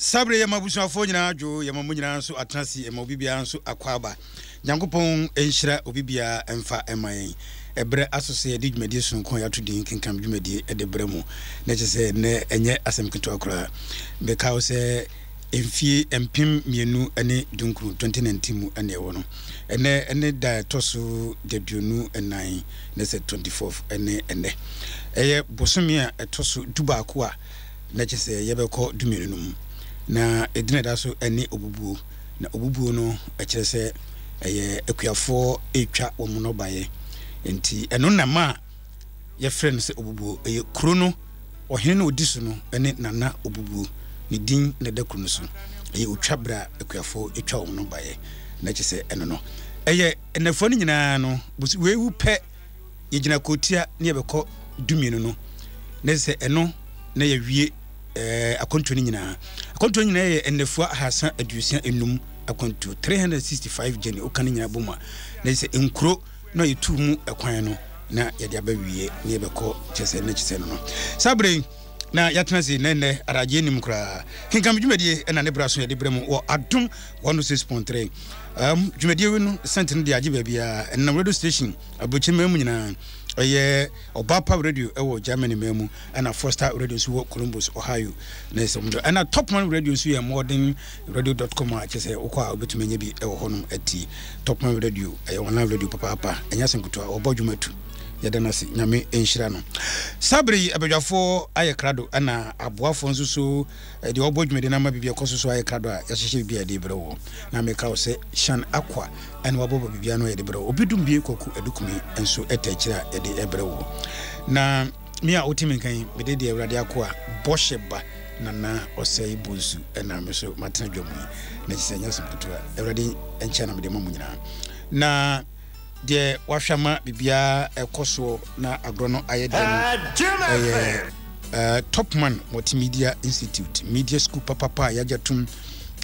Saa berɛ yi yɛma abusuafoɔ nyinaa adwo, yɛma mo nyinaa nso atena ase, yɛma obi biara nso akwaaba. Nyankopɔn nhyira obi biara mfa mma yɛn. Ɛberɛ aso sɛ yɛde dwumadie sononko a yɛato din Kenkan Dwumadie de brɛ mo. Na kyerɛ sɛ nnɛ ɛnyɛ asɛm ketewa koraa. Meka wo sɛ mfie 2019, 2019 mu na yɛwɔ no. Ɛnnɛ ne da a ɛtɔ so 24, na sɛ 24th ne ɛnnɛ. Ɛyɛ bosome a ɛtɔ so dubaako a na kyerɛ sɛ yɛbɛkɔ dumienu no mu. Na edin a ɛda so ne Obubuo. Na Obubuo no ɛkyerɛ sɛ ɛyɛ akuafoɔ retwa wɔn nnɔbaeɛ. Nti ɛno na ɛma yɛfrɛ no sɛ Obubuo. Ɛyɛ kuro no ɔhene no ɔdi so no ne Nana Obubuo. Ne din na ɛda kuro no so. Ɛyɛ otwa berɛ a akuafoɔ twa wɔn nnɔbaeɛ. Na kyerɛ sɛ ɛno no. Ɛyɛ nnafua no nyinaa no, wei wu pɛ yɛgyina kootia ne yɛbɛkɔ dumienu no na sɛ ɛno na yɛwie ɛɛ akwantuo no nyinaa. Akwantuo no nyinaa yɛ nnafua 365 akwantuo, 365 journey, woka no nyinaa bɔ mu a na sɛ nkuro na yɛtu mu ɛkwan no na yɛde aba wie na yɛbɛkɔ kyɛ sɛ na kyɛ sɛ no no. Saa berɛ yi na yɛatena ase na nnɛ adagyeɛ nim koraa. Kenkam dwumadie ɛna ne berɛ so yɛde berɛ mu wɔ Adom 106.3. Dwumadie no sɛnte no de agye baabiara ɛnam radio station aburokyire man mu nyinaa. Ɛyɛ Ɔbaapa Radio ɛwɔ Germany man mu, ɛna Foster Radio nso wɔ Columbus, Ohio. Na ɛsɛ wɔn ɛna Topman Radio nso yɛ modernradio.com a kyerɛ sɛ wokɔ a wobɛtumi anya bi ɛwɔ hɔnom ati. Topman Radio ɛyɛ online radio papaapa, ɛnyɛ asɛm ketewa, wɔbɔ dwuma tu. Yɛda no ase, Nyame nhyira no. Saa bere yi abadwafoɔ ayɛ krado ɛna aboafoɔ nso so deɛ wɔbɔ dwumadi no ama biribi ɛkɔ so so ayɛ krado a yɛahyehyɛ biribi a yɛde brɛ wɔ. Na meka wo sɛ Shan Akwa ɛna wabɔbɔ biribiara no yɛde brɛ wo. Obi dum bie Kwaku Adukumi nso ɛta akyire a yɛde ɛbrɛ wo. Na me a wote me nka yi, mede deɛ Awurade akoa bɔhyɛ ba Nana Ɔsɛe Bonsu ɛna me so matena dwa mu yi. Na kyerɛ sɛ ɛnyɛ asɛm ketewa. Awurade nkyɛn na mede ma mo nyinaa. Na deɛ wahwɛ ama biribiara ɛkɔ soɔ na agorɔ no ayɛ dɛ no ɛyɛ uh, Topman Multimedia Institute, media school papapa a yɛagya tom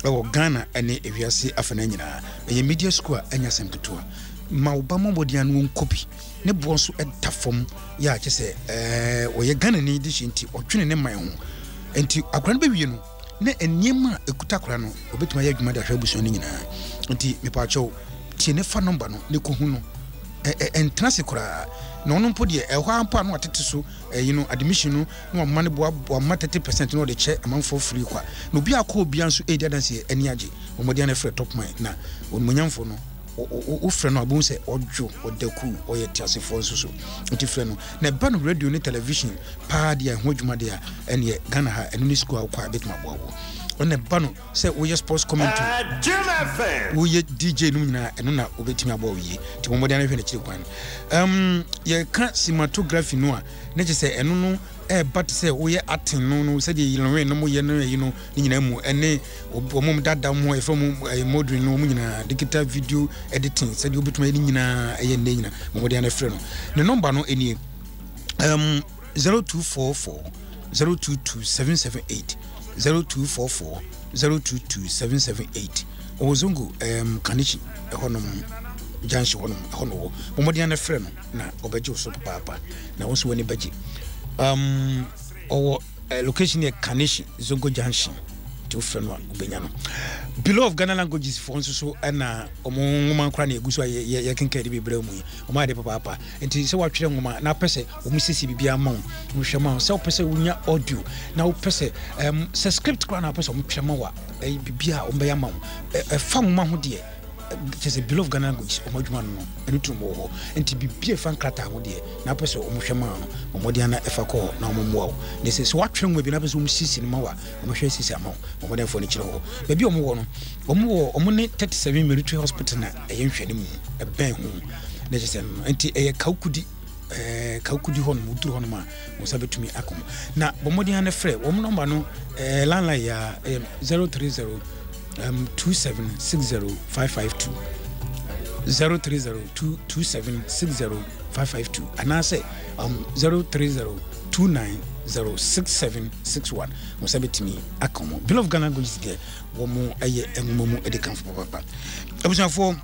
ɛwɔ Ghana ne ewiase afana nyinaa. Ɛyɛ media school a ɛnyɛ asɛm ketewa. Ma wo ba mmɔ mmɔden ano ɔnkɔ bi. Ne boɔ nso ɛda fam yɛ a kyɛ sɛ ɛɛ ɔyɛ Ghanani de hyɛ nti ɔdwene ne man ho. Nti akora no bɛwie no na nneɛma a ɛkuta akora no ɔbɛtumi ayɛ adwuma de ahwɛ abusua no nyinaa. Nti mepaakyɛw tie ne fa nɔmba no ne kɔhu no. Ɛntena ase koraa. Na ɔno mpo deɛ ɛhɔ ara mpo a na watete so ɛyi no admission no na wama ne boa wama 30% na ɔde kyɛ amanfoɔ free kwa. Na obi a akɔ obia nso ɛredi adanseɛ ani agye. Bɔ mmɔden ara frɛ Topman na onimuonyamfoɔ no wofrɛ no a wobɛhu sɛ ɔdwo, ɔda kuu, ɔyɛ teasefoɔ nso so. Nti frɛ no. Na ɛba no radio ne television paa deɛ a ɛho adwuma deɛ a ɛneɛ Ghana ha ɛno ne sukuu a wokɔ a ɛbɛtumi aboa wo. Ɛna ɛba no sɛ woyɛ sports commentary, woyɛ DJ nom nyinaa ɛno na wobɛtumi aboa wo yie. Nti bɔ mmɔden ara hwɛ n'akyiri kwan. Um, yɛka cinematography no a na kyerɛ sɛ ɛno no ɛreba te sɛ woyɛ acting no no sɛdeɛ Yilonwe no mo yɛ no ɛyi no ne nyinaa mu ɛne wɔn dada mu ɛfɛ mu ɛyɛ modern no wɔn nyinaa digital video editing sɛdeɛ wobɛtumi ayɛ ne nyinaa ɛyɛ nnɛ nyinaa wɔn de anafrɛ no ne nɔmba no ɛnie 0244 022 778 0244 022 778 ɔwɔ zongo kanichi ɛhɔnom junction hɔnom ɛhɔ no wɔ wɔn de anafrɛ no na ɔbɛgye wo so papaapa na wo nso w'ani bɛgye ɔwɔ location yɛ Kaneshie Zongo Junction nti wofrɛ no a wobɛnya no. Bureau of Ghana Languages foɔ nso so ɛna wɔn nwoma nkora na ɛgu so a yɛkenkan de bebree mu yi wɔn ayɛ de papaapa nti sɛ woatwerɛ nwoma na apɛ sɛ wɔn siesie biribiara ma wo wɔhwɛ ma wo sɛ wopɛ sɛ wonya audio na wopɛ sɛ um, sɛ script koraa na wopɛ sɛ wɔn twerɛ ma wo a ɛyɛ biribiara wɔn bɛyɛ ama wo ɛfa nwoma ho deɛ kyerɛ sɛ Bureau of Ghana Languages wɔn adwuma no no ɛno turum wɔ hɔ nti biribi a ɛfa nkrataa ho deɛ na apɛ sɛ wɔn hwɛ maa no wɔn mmɔden ana ɛfa kɔ hɔ na wɔn mmoa wo na sɛ sɛ wɔatwerɛ nwoma bi na apɛ sɛ wɔn sisi no ma wo a wɔn hwɛ sisi ama wo wɔn mmɔden fo no kyerɛ hɔ baabi a wɔn wɔ no wɔn wɔ wɔn ne 37 military hospital na ɛyɛ nhwɛ no mu ɛbɛn ho na kyerɛ sɛ no nti ɛyɛ kawukudi ɛɛ kawukudi hɔ nom woduru hɔ nom a wɔn nsa bɛtumi akɔ mu na bɔ mmɔden ana frɛ wɔn nɔmba no ɛɛ landline yɛ a ɛyɛ 030 2760552 030 2760552 anaasɛ 030 2906761 wɔn nsa bɛtumi aka wɔn. Bill of Ghana Languages deɛ wɔn ɛyɛ nwoma mu ɛde kanfo papaapa. Abusuafoɔ,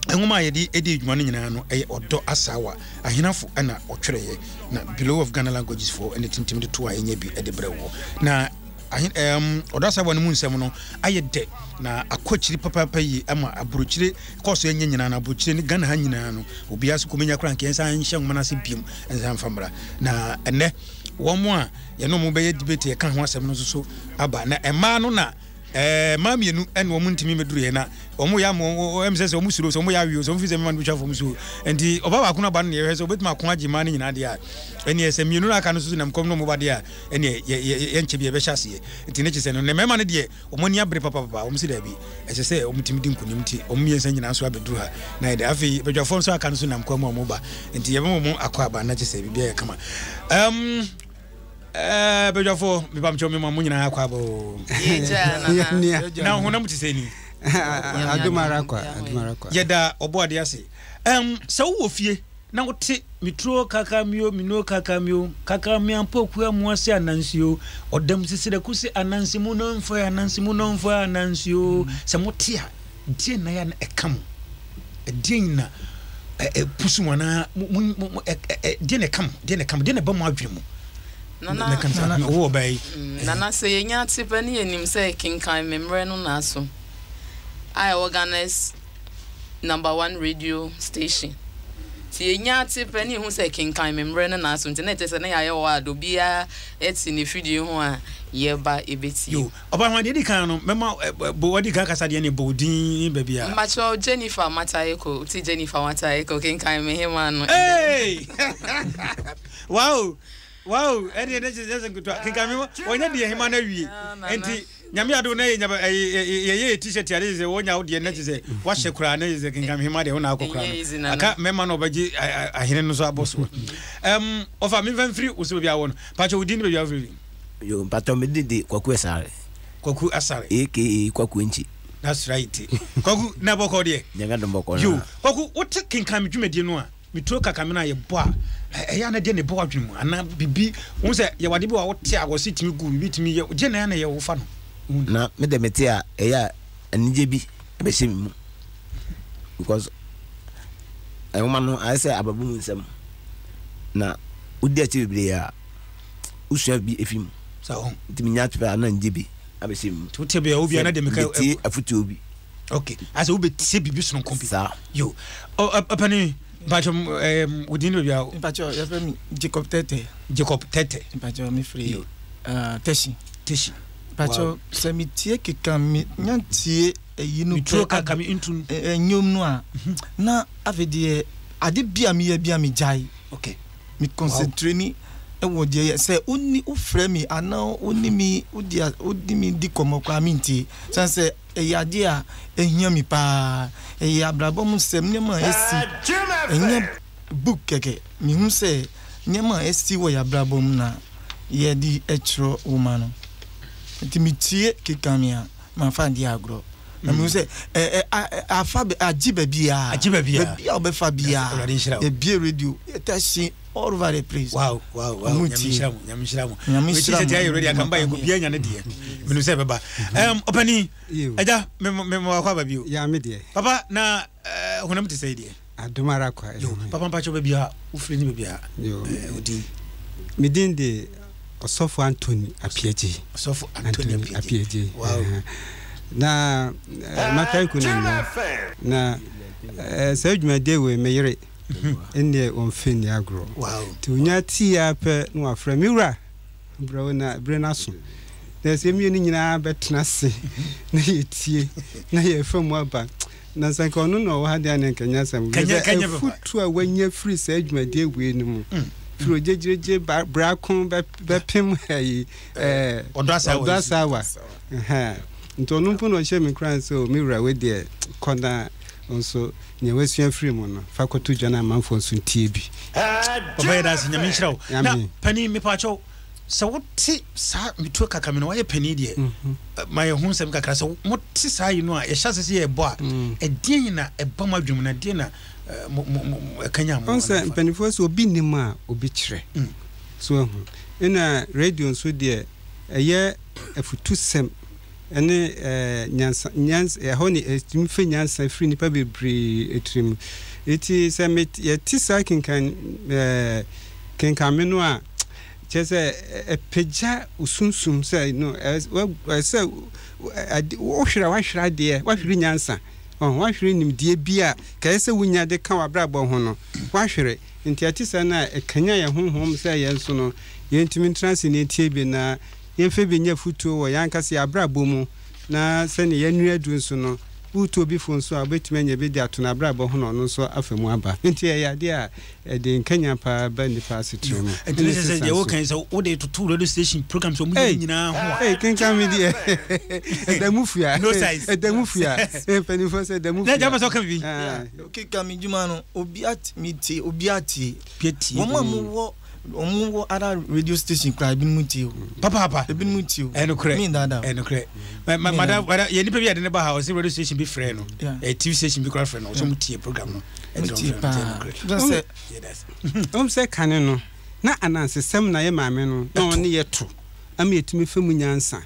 nwoma a yɛde ɛdi adwuma no nyinaa no ɛyɛ Ɔdɔ Asaawa Ahenafo ɛna ɔtwerɛeɛ na Bureau of Ghana Languages foɔ ɛna tintim de to a ɛnyɛ bi ɛde brɛ wɔ na. ahen ɛɛm Ɔdɔ Asawa no mu nsɛm no ayɛ dɛ na akɔ akyiri papaapa yie ama aburokyire kɔɔ so ɛnyɛ nyinaa no aburokyire ne Ghana ha nyinaa no obiara so kɔmenya koraa nka yɛnsan nhyɛ nwoma no ase biom nsan mfa mmra. Na ɛnnɛ wɔn a yɛne wɔn bɛyɛ debate yɛka ho asɛm no nso so aba na mmaa no na Ɛɛ mmaa mmienu ɛna wɔn ntumi mmɛduru yɛ na wɔn yɛ ama wɔn ɛm sɛ sɛ wɔn suro sɛ wɔn yɛ awie sɛ wɔn fi sɛ mmarima no bɛtwa fam so nti ɔbaa baako no aba no na yɛhwɛ sɛ ɔbɛtumi ako agye mmaa no nyinaa deɛ a ɛneɛ sɛ mmienu no aka no nso nam kɔm no wɔn ba deɛ a ɛneɛ yɛ yɛ yɛnkyɛ bi yɛbɛhyɛ aseɛ nti ne kyɛ sɛ no ne mmarima no deɛ wɔn ani abere papapapa wɔn si daabi ɛsɛ sɛ wɔn tumi di nkunim nti wɔn mmiɛnsa nyinaa nso abɛduru ha na yɛde afei badwafoɔ nso aka no nso nam kɔm mu a wɔn ba nti yɛbɛma wɔn akɔ aba na kyɛ sɛ biribiara yɛ kama ɛɛm. Ɛɛ badwafoɔ mepamkyɛw mema mo nyinaa akɔ aba oo. Na honam te sɛ ni. Yɛda ɔbɔ adeɛ ase. Um, sɛ wowɔ fie na wote meturo kaka mio mino kaka mio kaka mi ampoku amu ase anansi o ɔdam sisire kusi anansi mu no mfo anansi mu no mfo anansi o sɛ mote a deɛ na yɛ na ɛka mo ɛdeɛn na ɛpusu mo anaa mo mo mo ɛdeɛn na ɛka mo deɛn na ɛka mo deɛn na ɛba mo adwene mu Nana, nana owó ɔbaa yi. Mm, nana sɛ yɛnya ate pɛ ne yɛnim sɛ kenkan memmerɛ no na aso a ɛwɔ Ghana's number one radio station nti yɛnya ate pɛ ne yɛhu sɛ kenkan memmerɛ no na aso nti na ɛkyɛ sɛ na yɛayɛ wɔ ade obiara ɛte ne fidie ho a yɛba ɛbɛtie. Ɔba hwan deɛ edi kan no mɛma bo wadi kan kasa deɛ ne bɔ wo din ne baabi a. Mpakyɛw Jennifer Mataeko wote Jennifer Mataeko kenkan me hema no. Hey! Wow! Wow! Ɛdeɛ ne kyerɛ sɛ nketewa kenkan me wɔnyɛ deɛ hema no awie nti nyame adom na yɛnya yɛyɛ yɛ t-shirt ade sɛ wɔnya wo deɛ na kyerɛ sɛ wahyɛ koraa na sɛ kenkan me hema deɛ wo na akɔ koraa no aka mɛma no ɔbɛgye ahene no so abɔ so. Ɔfa memfa mfiri wo sɛ baabi a wɔ no pakyɛ wo din ne baabi a wofiri. Yo, mpatɔ me din de Kwaku Asare. Kwaku Asare. AKA Kwaku Nkyi. That's right. Kwaku, na bɔkɔ deɛ? Nyame adom bɔkɔ na. Yo, Kwaku, wote kenkan me dwumadie no a, meturo kakame no a yɛbɔ a, ɛyɛ a na deɛ na ɛbɔ w'adwene mu anaa biribi, wohu sɛ yɛwɔ ade bi wɔ a wote a wɔse tumi gu, biribi tumi yɛ, deɛ na ɛyɛ na ɛyɛ wofa no? Na me deɛ mete a, ɛyɛ a anigye bi bɛhyɛ me mu because nwoma no ayɛ sɛ abrabɔ mu nsɛm na wodi akyire bebree a wosua bi efi mu. Sa ho. Nti menya atwere a na ngye bi abɛhyɛ mu. Nti wote bia obi a na de meka. Metie afotuo bi. Okay. Asɛ wobɛtie biribi sononko bi. Saa. Yo. Ɔpani mpakyɛ um, wo din ne baabi a. Mpakyɛ yɛfrɛ me Jacob Tete. Jacob Tete. Mpakyɛ mefiri uh, Teshi. Teshi. Mpakyɛ wow. sɛ metie keka me nya tie ɛyi no pɛ kaka me ntu no. Ɛnwom no a na afei deɛ ade bi a meyɛ bi a megyae. Okay. Me concentrate ni wɔ deɛ yɛ sɛ woni wofrɛ me anaa woni mi wodi wodi mi di kɔmɔ koraa mi ntie san sɛ ɛyɛ adeɛ a ehia mi paa ɛyɛ abrabɔ mu sɛm nneɛma a esi ɛnyɛ book kɛkɛ mehu sɛ nneɛma a esi wɔ yɛ abrabɔ mu na yɛde ɛkyerɛ woma no nti metie keka mi a manfa ndi agorɔ na mehu sɛ ɛ ɛ afa agye baabiara agye baabiara baabi a wɔbɛfa biara yɛbie radio yɛtɛhye all over the place wow wow wow nyame nhyira mo nyame nhyira mo nyame nhyira mo ayɛ ready aka mba yɛ kɔ bia nya ne deɛ menu sɛ bɛba ɔpani agya me me wakɔ aba bio ya me deɛ papa na honam te sɛ yi deɛ Adom ara kwa. Yo, papa mpakyɛw baabi a wofiri ne baabi a wo din. Me din de Ɔsɔfo Anthony Apiagyei. Ɔsɔfo Anthony Apiagyei. Wow. Na Mataiko na nnɛ na saa dwumadie wei me yere nneɛ wɔmfɛ nni agorɔ. Wow. Nti onya tii ara pɛ na wafrɛ me wura. Brɛ wo na bere no aso. Na sɛ mmienu nyinaa bɛtena ase na yɛtie na yɛfa mu aba. Na sɛ nka ɔno na ɔwɔ ha deɛ a na nka ɛnyɛ asɛm. Kɛnyɛ Sɛ kɛnyɛ papa. afutuo a wanya firi saa dwumadie wei no mu firi ogyegyegye ba brako bɛ bɛpem ayi ɛɛ Ɔdɔ asawa ɔdɔ yi so. asawa. Ɛhɛn. Nti ɔno mpo na ɔhyɛ me nkuran sɛ o me wura wei deɛ kɔ na wo nso nea wasua firi mu no fa kɔto dwa na amanfoɔ nso ntie bi. Papa yɛda ase Nyame nhyira wo. Na Amen. panin mepaakyɛw sɛ wote saa metuo kaka me no wayɛ panin deɛ ma yɛ ho nsɛm kakra sɛ mote saa yi no a yɛhyɛ ase sɛ yɛbɔ a ɛdeɛn na ɛba mo adwene mu na ɛdeɛn na ɛkanya mo? Ɔn sɛ mpanimfoɔ sɛ obi nim a obi kyerɛ so ahu ɛna radio nso deɛ ɛyɛ afutusɛm ɛne nyansa nyansa ɛhɔ ne ɛtumi fɛ nyansa firi nnipa bebree tirim eti sɛ yɛte saa kenkan kenkan me no a. Kyerɛ sɛ, ɛpagya wo sunsum sɛ no, ɛsɛ sɛ wohwere a woahwere adeɛ, woahwere nyansa, woahwere nimdeɛ bi a ka ɛsɛ sɛ wonya de ka w'abrabɔ ho no, woahwere. Nti ɛte saa no a, ɛkanyan yɛn honhom sɛ yɛn nso no, yɛntumi ntena ase na yɛntie bi na yɛmfa bi nyɛ afotuo wɔ yɛn ankasa yɛn abrabɔ mu, na sɛdeɛ yɛanua aduru nso no, woretu obi fo nso a, wobɛtumi anya bi de ato n'abrabɔ ho na ɔno nso afa mu aba. Nti ɛyɛ adeɛ a ɛde nkanyan paa ba nnipa asetena mu. Nti ne sɛ deɛ woka yi sɛ wode toto radio station programs ɔmo yɛ nyinaa ho a. Ei, kenkan me deɛ ɛda mu fua. No size. Ɛda mu fua. Mpanimfoɔ sɛ ɛda mu fua. Na gya pɛ sɛ ɔka biribi. Kenkan me dwuma no obi atumi tie obi atie. Tie. Wɔn a wɔwɔ wɔn wɔ other radio station koraa ebinom tie o. Papaapa. Ebinom tie o. Ɛnokorɛ. Mi dada. Ɛnokorɛ. Ma madam madam yɛ nipa bi a de ne ba ha ɔsɛ radio station bi frɛ no. Ɛ TV station bi koraa frɛ no ɔsɛ ɔmo tie program no. Mo tie paa. Wɔn sɛ kane no na anansesɛm na yɛ maame no na ɔne yɛ to ama yɛtumi fa mu nyansa.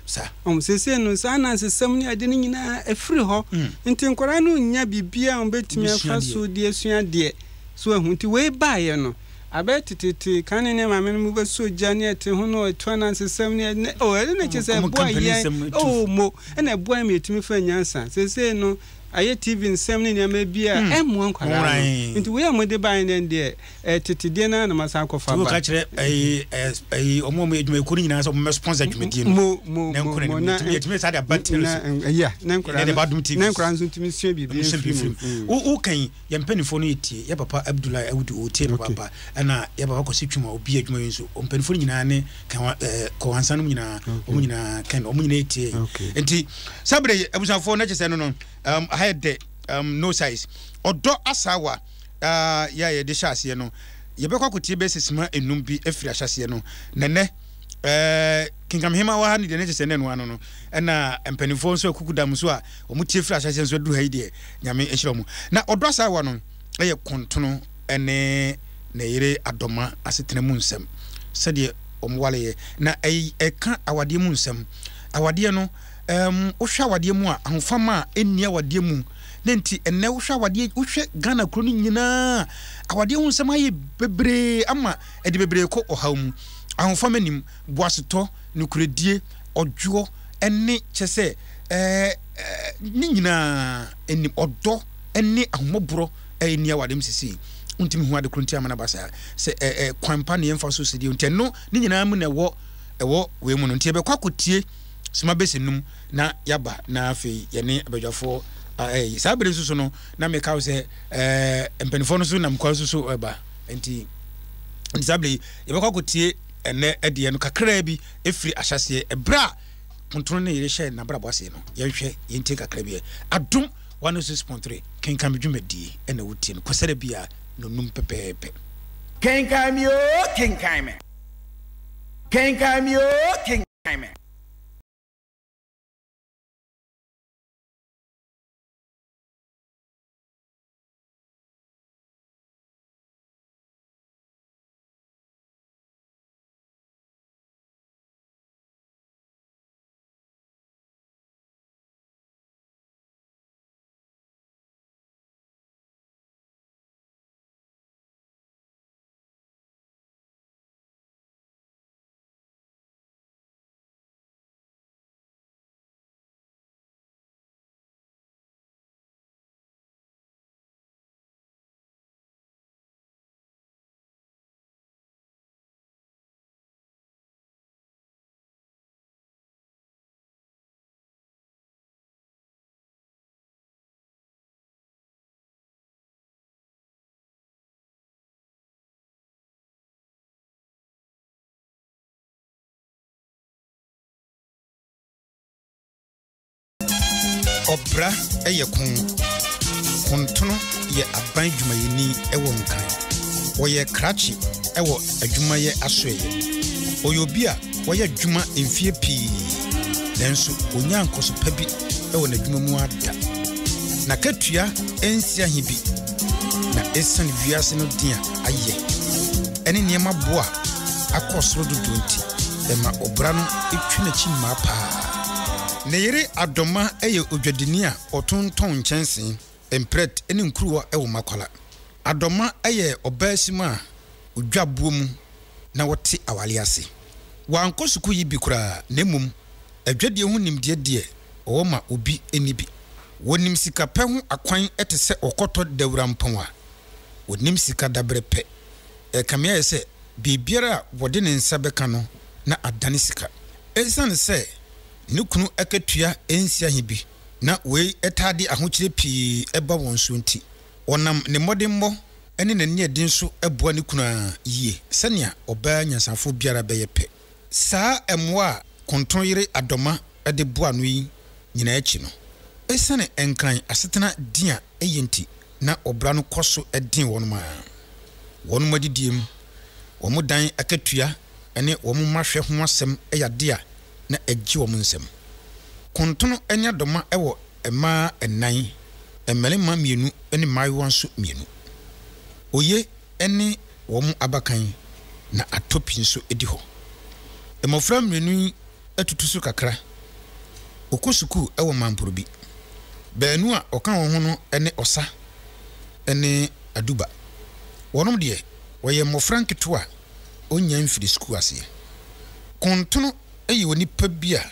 Wɔn seesei no saa anansesɛm ne ade no nyinaa afiri hɔ. Nti nkwadaa no nnya biribiara a wɔbɛtumi afa so de asua adeɛ. So wahu? Nti wei baeɛ no, abɛyɛ teteete, kane ne maame no mobɛsɔ gya ne ɛte ho na ɔto anansesɛm ne ɛne, oh, ɛno na kyerɛ sɛ ɛboa yɛn, oh, mo, ɛna ɛboa yɛn ma yɛtumi fa nyansa. Seesei no, ayɛ TV nsɛm ne nneɛma bi a ɛmmoa nkwadaa no. Nti wei a mode baeɛ no deɛ, ɛyɛ tete deɛ no ara na moasan akɔfa aba. Nti woka kyerɛ ɛyi ɛyi wɔn a wɔyɛ adwumayɛkuo no nyinaa sɛ wɔn mɛ sponsor dwumadie no. Mo mo Na mo nkɔ mo n'anim. na Yɛtumi yɛtumi saa de aba tv na so. ɛyɛ na nkwadaa Yɛde no ba Adom TV na so. nkwadaa nso ntumi sua biribi Sua biribi mfiri firi mu. mu. Wo wo kan yi yɛn mpanimfoɔ no yɛ tie yɛ papa Abdullahi Awudu ɔtie Okay. papaapa ɛna yɛ papa Kwasi Twum a obi adwuma yi nso mpanimfoɔ no nyinaa ne kan ɛɛ kɔwansa nom nyinaa wɔn nyinaa kan wɔn nyinaa yɛ tie Okay. nti saa bere yi abusuafoɔ na kyerɛ sɛ no no um, aha yɛ dɛ um, no size ɔdɔ asawa uh, yɛ a yɛde hyɛ aseɛ no yɛbɛkɔ akɔtie bɛyɛ sɛ sima enum bi afiri ahyɛseɛ no nɛnɛ ɛɛ kinkamhema wɔ ha ne deɛ ne kyerɛ sɛ ne no ano no ɛna mpanimfoɔ nso akuku dam nso a wɔn tie firi ahyɛseɛ nso aduru ha yi deɛ nyame nhyira wɔn na ɔdɔ asawa no ɛyɛ kontono ɛne ne yere adɔma asetena mu nsɛm sɛdeɛ wɔn waleɛ na ɛka awadeɛ mu nsɛm awadeɛ no um, wohwɛ awadeɛ mu a ahofama a ɛnni awadeɛ mu ne nti ɛnɛ wohwɛ awadeɛ wohwɛ Ghana kuro no nyinaa awadeɛ ho nsɛm ayɛ bebree ama ɛde bebree kɔ ɔhaw mu ahofama nim boasetɔ nokorɛdie ɔdwoɔ ɛne kyɛ sɛ ɛɛ ne nyinaa ɛnim ɔdɔ ɛne ahomɔborɔ ɛnni awadeɛ mu sisi wontumi hu ade koro nti ama no aba saa sɛ ɛɛ kwan pa ne yɛmfa so sɛdeɛ nti ɛno ne nyinaa mu na ɛwɔ ɛwɔ wei mu no nti yɛbɛkɔ akɔtie soma bɛsi num na yaba na afei yɛne abadwafoɔ ɛyi saa bere nso so no na meka wo sɛ ɛɛ mpanimfoɔ no so nam kwan so so ɛba nti nti saa bere yi yɛbɛkɔ akɔtie ɛnɛ ɛdeɛ no kakraa bi ɛfiri ahyɛseɛ ɛberɛ a kontono ne yere hyɛ n'abrabɔ aseɛ no yɛnhwɛ yɛntie kakra bi adom 106.3 kenkan me dwumadie ɛna wotie no kɔsɛdɛ bi a nonum pɛpɛɛpɛ. Kenkan me oo kenkan me. Kenkan me oo kenkan me. Ɔbra yɛ ko. Kontono yɛ aban dwumayɛni wɔ Nkran. Ɔyɛ krakye wɔ adwumayɛ asoɛeɛ. Ɔyɛ obi a wayɛ adwuma mfeɛ pii nanso ɔnyaa nkɔso pa bi wɔ n'adwuma mu ara da. N'akatua nsi ahe bi, na esiane wiase no den a ayɛ ne nneɛma bo a akɔ soro dodo nti, ɛma ɔbra no twa n'akyi mmaa paa. Ne yere Adoma yɛ odwadini a ɔtontɔn nkyɛnsee, mprɛt ne nkuruwa wɔ Makwala. Adoma yɛ ɔbaasim a odwa boɔ mu na ɔte aware ase. Wankɔ sukuu yi bi koraa na mmom adwadie ho nimdeɛ deɛ ɔwɔ ma obi nni bi. Wɔnim sikapɛ ho akwan te sɛ ɔkɔtɔ dawurampɔn a ɔnim sika daberɛ pɛ. Ɛrekame ayɛ sɛ biribiara a wɔde ne nsa bɛka no na adane sika. Esiane sɛ ne kunu akatua nsi ahe bi na wei taa de ahokyerɛ pii ba wɔn so nti, ɔnam ne mmɔdemmɔ ne n'aniɛden so boa ne kunu ara yie sɛnea ɔbaa nyansafoɔ biara bɛyɛ pɛ. Saa mmoa a Konton yere Adɔma de boa no yi nyinaa akyi no, esiane Nkran asetena din a eye nti na ɔbra no kɔ so den wɔn ara. Wɔn adidie mu, wɔn dan akatua ne wɔn mma hwɛ ho asɛm yɛ ade a na ɛgye wɔn nsam. Kontono ne Adɔma wɔ mmaa nnan, mmarima mmienu ne mmaayewa nso mmienu. Oye ne wɔn abakan na Atopi nso di hɔ. Mmɔfra mmienu yi atutu so kakra. Wɔkɔ sukuu wɔ Mamporobi. Baanu a wɔka wɔn ho no ne Ɔsa ne Aduba. Wɔnom deɛ, wɔyɛ mmɔfra nketewa a wɔnnya mfiri sukuu aseɛ. Kontono yɛ onipa bi a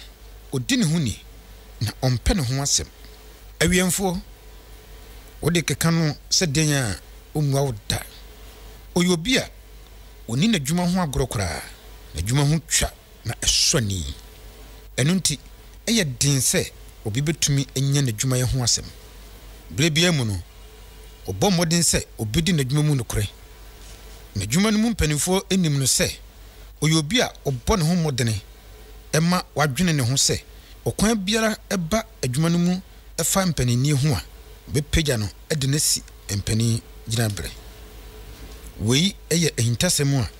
ɔdi ne ho ni na ɔmpɛ ne ho asɛm. Awiɛmfoɔ, wode keka no sɛ dɛn a ɔmmua wo da. Ɔyɛ obi a ɔnni n'adwuma ho agorɔ koraa, n'adwuma ho twa na ɛsɔ ani. Ɛno nti, ɛyɛ den sɛ obi betumi anya n'adwumayɛ ho asɛm. Bere biara mu no, ɔbɔ mmɔden sɛ obedi n'adwuma mu nokorɛ. N'adwuma no mu mpanimfoɔ nim no sɛ ɔyɛ obi a ɔbɔ ne ho mmɔdene ma wadwene ne ho sɛ ɔkwan biara ba adwuma no mu fa mpaninnie ho a, wɔbɛpagya no de no asi mpanin gyinaberɛ. Wei yɛ ahintasɛm a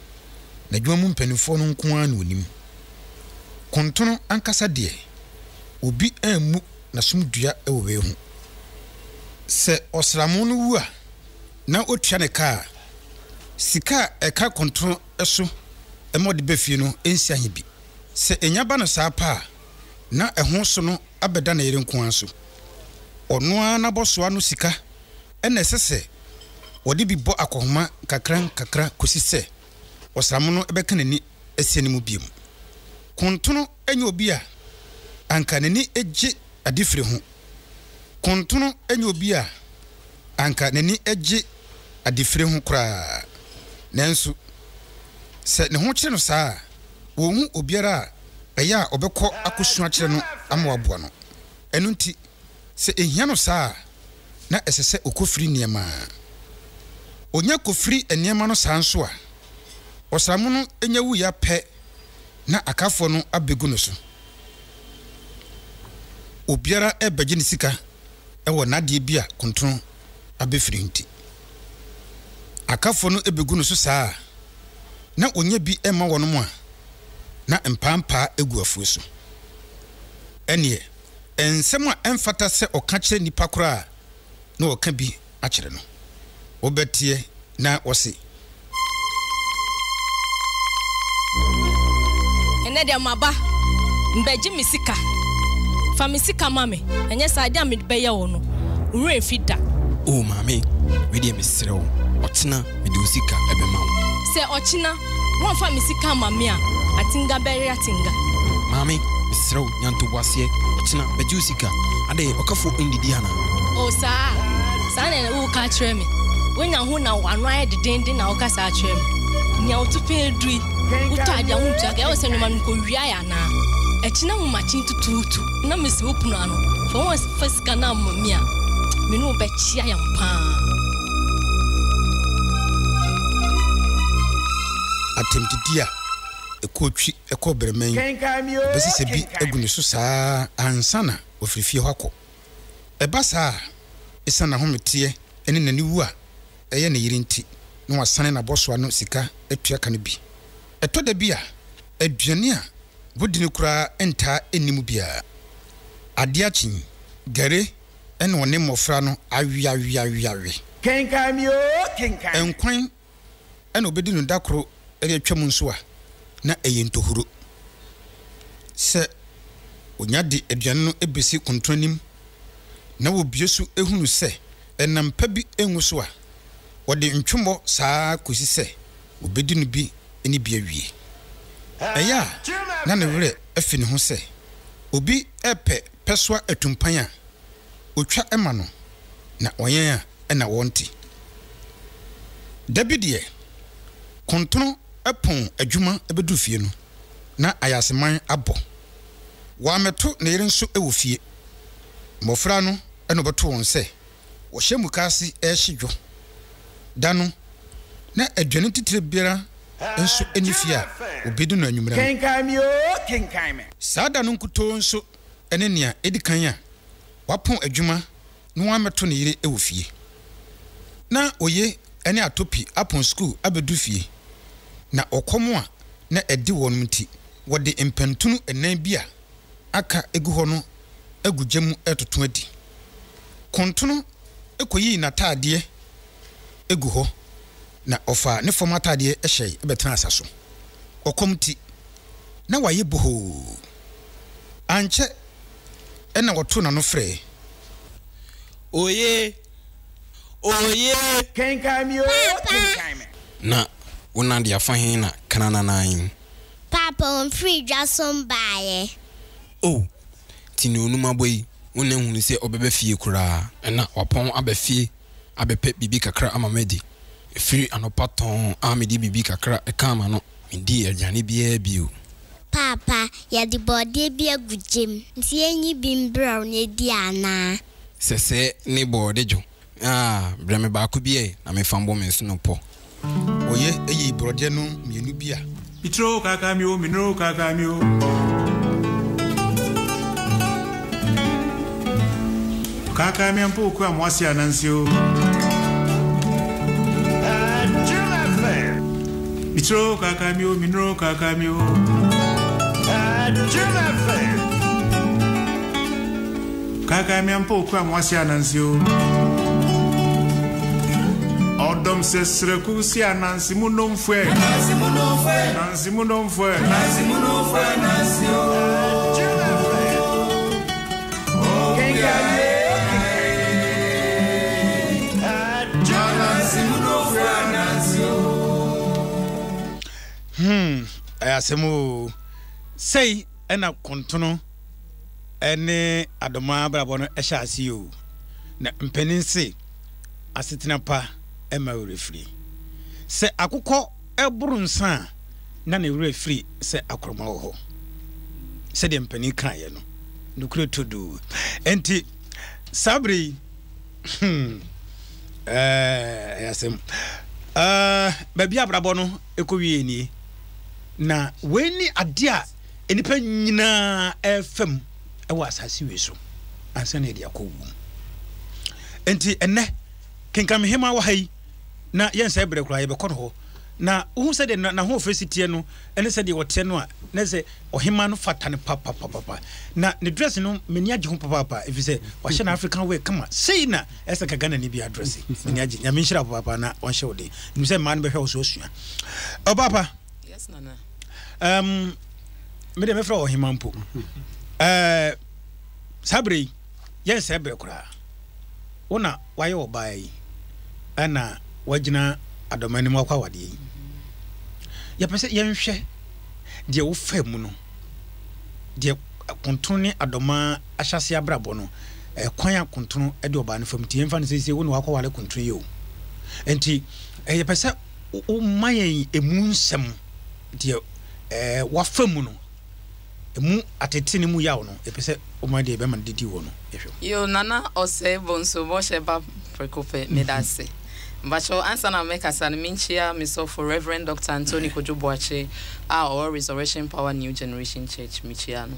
n'adwuma mu mpanimfoɔ no nko ara na wɔnim. Kontono ankasa deɛ, obi ammu n'asom dua wɔ wei ho. Sɛ ɔsramo no wu a, na ɔtua ne ka a, sika a ɛka kontono so ma ɔde ba fie no nsi ahe bi. Sɛ ɛnya ba no saa pɛ a, na ɛho so no abɛda ne yere nko ara so. Ɔno ara n'abɔsoɔ ano sika na ɛsɛ sɛ ɔde bi bɔ akɔnhoma nkakrankakra kɔsi sɛ ɔsram no bɛka n'ani asia ne mu bio. Kontono nyɛ obi a anka n'ani gye adifire ho. Kontono nyɛ obi a anka n'ani gye adifire ho koraa. Nanso, sɛ ne ho kyere no saa a, wɔnhu obiara a ɛyɛ a ɔbɛkɔ akɔsu akyerɛ no ama waboa no. Ɛno nti, sɛ ehia no saa a, na ɛsɛ sɛ okofiri nneɛma. Onya kofiri nneɛma no saa nso a, ɔsram no nya wui ara pɛ na akafoɔ no abegu no so. Obiara rebɛgye ne sika wɔ n'adeɛ bi a kontono abɛfiri nti. Akafoɔ no bɛgu no so saa a, na ɔnya bi ma wɔnom a, na mpaampaa gu afuo so. Ɛnneɛ, nsɛm a ɛmfata sɛ ɔka kyerɛ nnipa koraa na ɔka bi akyerɛ no. Wobɛteɛ na wɔse. Ɛnnɛ deɛ maba, mbɛgye me sika. Fa me sika ma me, ɛnyɛ saa adeɛ a mede bɛyɛ wo no, wo werɛ mfi da. Oh maame, wei deɛ mesrɛ wo, ɔkyena mede wo sika bɛma wo. Sɛ ɔkyena woamfa me sika amma me a, atenga bɛyere atenga. Maame, mesrɛ wo, nya ntoboaseɛ, ɔkyena bɛgye wo sika. Adɛn, ɔkafoɔ nnidi anaa? Oh saa? Saa na woreka akyerɛ me? Woanya ho na w'ano ayɛ dedeenden na woka saa kyerɛ me? Nea wo to pɛn aduru yi, wotɔ ade a wontua ka, ɛwɔ sɛ nneɛma no mekɔwiae anaa? Ɛkyena ahomakye tutuutu na mesi wo pono ano, sɛ woamfa sika no amma me a, me ne wo bɛkyea yɛn paa. Atɛmdidi a ɛkɔɔ twi kɔɔ brɛman yi, ɔbɛsesa bi agu ne so saa ara ansa na wafiri fie hɔ akɔ. Ɛba saa a, esiane n'ahometeɛ ne n'aniwu a ɛyɛ ne yere nti, na wasane n'abɔso ano sika atua ka no bi. Ɛtɔ da bi a, aduane a wodi no koraa ntaa nni mu biara. Adeɛ akye yi, gari na ɔne mmɔfra no aweaweaweawe. Kenkan me oo, kenkan me. Nkwan na obedi no da koro de atwam nso a, na ɛyɛ ntohuro. Sɛ onya de aduane no besi konton anim na wobue so hunu sɛ ɛnam pa bi ngu so a, wɔde ntwemmɔ saa ara kosi sɛ wobedi no bi ne bi awie. Ɛyɛ a na ne werɛ afi ne ho sɛ obi repɛ pɛsoa atumpan a, otwa ma no, na ɔyɛn a ɛna wɔnte. Da bi deɛ, Kontono pɔn adwuma bɛduru fie no, na ayaseman abɔ. Wammɛto ne yere nso wɔ fie. Mmɔfra no na ɔbɛto wɔn sɛ wɔhyɛ mukaase rehye dwo. Da no, na aduane titire biara nso nni fie a wɔbɛdi no anwummerɛ no. Kenkan me oo, kenkan me. Saa da no nkutoo nso ne nea edi kan a wapɔn adwuma na wammɛto ne yere wɔ fie. Ná Oye ne Atopi apɔn sukuu abedu fie, na ɔkɔm a na adi wɔn nti, wɔde mpɛntunu nnan bi a aka gu hɔ no agu gya mu retoto adi. Kontono koyii n'ataadeɛ gu hɔ, na ɔfaa ne fam ataadeɛ hyɛe bɛtenaa asa so. Ɔkɔm nti, na wayɛ bohoo. Ankyɛ na ɔtoo n'ano frɛɛ. Oye! Oye! Kenkan me oo, kenkan me. Na wo na de afa he na kanananain? Paapa ɔmfiri dwa so mbaeɛ. Oh, nti ne onum abɔ yi, wonna nhunu sɛ ɔbɛba fie koraa. Ɛna wapɔn aba fie abɛpɛ biribi kakra ama madi. Ɛfiri anɔpa tɔnn a mede biribi kakra kaa m'ano, mendii aduane biara bio. Paapa, yɛde bɔɔdeɛ bi agu gyam, nti yɛnyi bi mbrɛ wo na di anaa? Sɛsɛɛ ne bɔɔde dwo. Ah, brɛ me baako bi ɛ na memfa mbɔ me nsono pɔ. Oye eyi borɔdeɛ no mienu bi a. Mitro kaka mi o, minro kaka mi o. Kaka mi ampo okua mo ase anansi o. Mitro kaka mi o, minro kaka mi o. Kaakae me ampa okura mo ase ananse o. Ɔdɔm sɛ srɛku si ananse mu nomfoɛ. Ananse mu nomfoɛ. Ananse mu nomfoɛ. Ananse mu nomfoɛ ananse o. Ananse mu nomfoɛ ananse o. Hmm, ɛyɛ asɛm o. Sei ɛna kontono. ne Adomaa abrabɔ no hyɛ ase o. Na mpanin se, asetena pa mma werɛ firi. Sɛ akokɔ boro nsa a, na ne werɛ firi sɛ akorɔma wɔ hɔ. Sɛdeɛ mpanin kaeɛ no, nokorɛ todoo. Enti saa berɛ yi, hmm, ɛyɛ asɛm. Baabi abrabɔ no kɔwie nie. Na wei ne adeɛ a nnipa nyinaa ɛrefa mu wɔ asase wei so ansa na yɛde akɔ wuo mu. Nti ɛnɛ kenkan hema wɔ ha yi na yɛnsɛe berɛ koraa yɛbɛkɔ no hɔ na wohu sɛdeɛ n'ahoɔfɛ si teɛ no ɛne sɛdeɛ ɔteɛ no a na sɛ ɔhema no fata no papapapapa na ne dress no m'ani agye ho papaapa ɛfiri sɛ wahyɛ no African wear kama sei na ɛsɛ ka Ghana ni bi adresse m'ani agye nyame nhyira papaapa na ɔnhyɛ wo den nim sɛ mmaa no bɛhwɛ wo so asua ɔpaapa. Yes, Nana. Um, me de mefrɛ ɔhema mpo. Eh, saa berɛ yi, yɛnsɛe berɛ koraa. Wo na wayɛ ɔbaa yi, ɛna wagyina adɔma anim akɔ awadeɛ yi. Yɛpɛ sɛ yɛnhwɛ deɛ wofaa mu no, deɛ kontono ne adɔma ahyɛase abrabɔ no, kwan a kontono de ɔbaa no fam nti yɛmfa no sɛ wo na wakɔware kontono yi o. Nti yɛpɛ sɛ woma yɛn emu nsɛm, deɛ ɛɛ wafa mu no, emu atete ne mu yaw no, yɛpɛ sɛ woma deɛ bɛma no didi wɔ no, yɛhwɛ. Yoo Nana Osei Bonsu bɔhyɛ ba prɛko pɛ, medase. Mpakyɛw ansa na mɛkasa no menkyia me sɔfo Rev. Doctor Anthony Kojo Boakye a ɔwɔ Resurrection Power New Generation Church, mekyia no.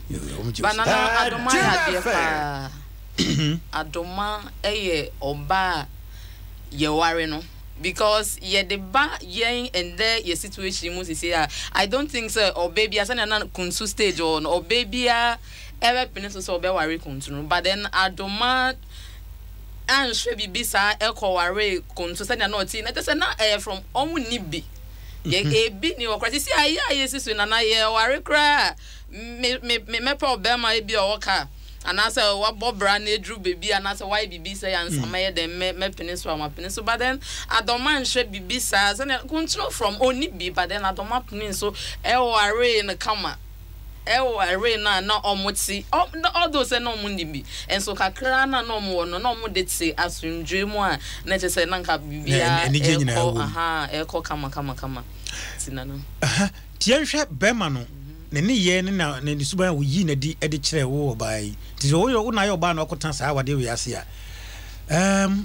Ba Nana Adoma yɛ adeɛ paa. Adoma yɛ ɔbaa a yɛware no. Because yɛde ba yɛn ɛndɛ yɛ situation mu sisi a, I don't think sɛ ɔbaa biara sɛnea na kuntu stage wɔ hɔ no, ɔbaa biara ɛbɛpene so sɛ ɔbɛware kuntu no. But then Adoma anhwɛ biribi saa ɛkɔwaree kuntu sɛnea na ɔte na kyerɛ sɛ na ɛyɛ from ɔmo nni bi. Yɛ ebi ni hɔ koraa. Sisi a yɛ a yɛsi so yi nana yɛware koraa a, me me me mɛpɛ ɔbɛrima ebi a ɔwɔ car. Anaasɛ wabɔ bra na aduru baabi anaasɛ wayɛ biribi sɛ ansa mɛyɛ dɛn mɛ mɛpene so a mapene so but then Adɔma nhwɛ biribi saa sɛnea Kuntunu from ɔnni bi but then Adɔma penee so ɛwaree no kama ɛwaree no a na ɔmo te although sɛ na ɔmo nni bi nso kakra na na ɔmo wɔ no na ɔmo de te asomdwoe mu a na kyerɛ sɛ na nka biribiara ɛkɔ aha ɛkɔ kama kama kama ti na no. Nti yɛnhwɛ bɛrima no ne nneyɛɛ ne na ne suban a oyii no adi de kyerɛɛ wo ɔbaa yi. Nti sɛ woyɛ wo na ayɛ ɔbaa na wakɔtena saa awadeɛ wei ase a, ɛɛm,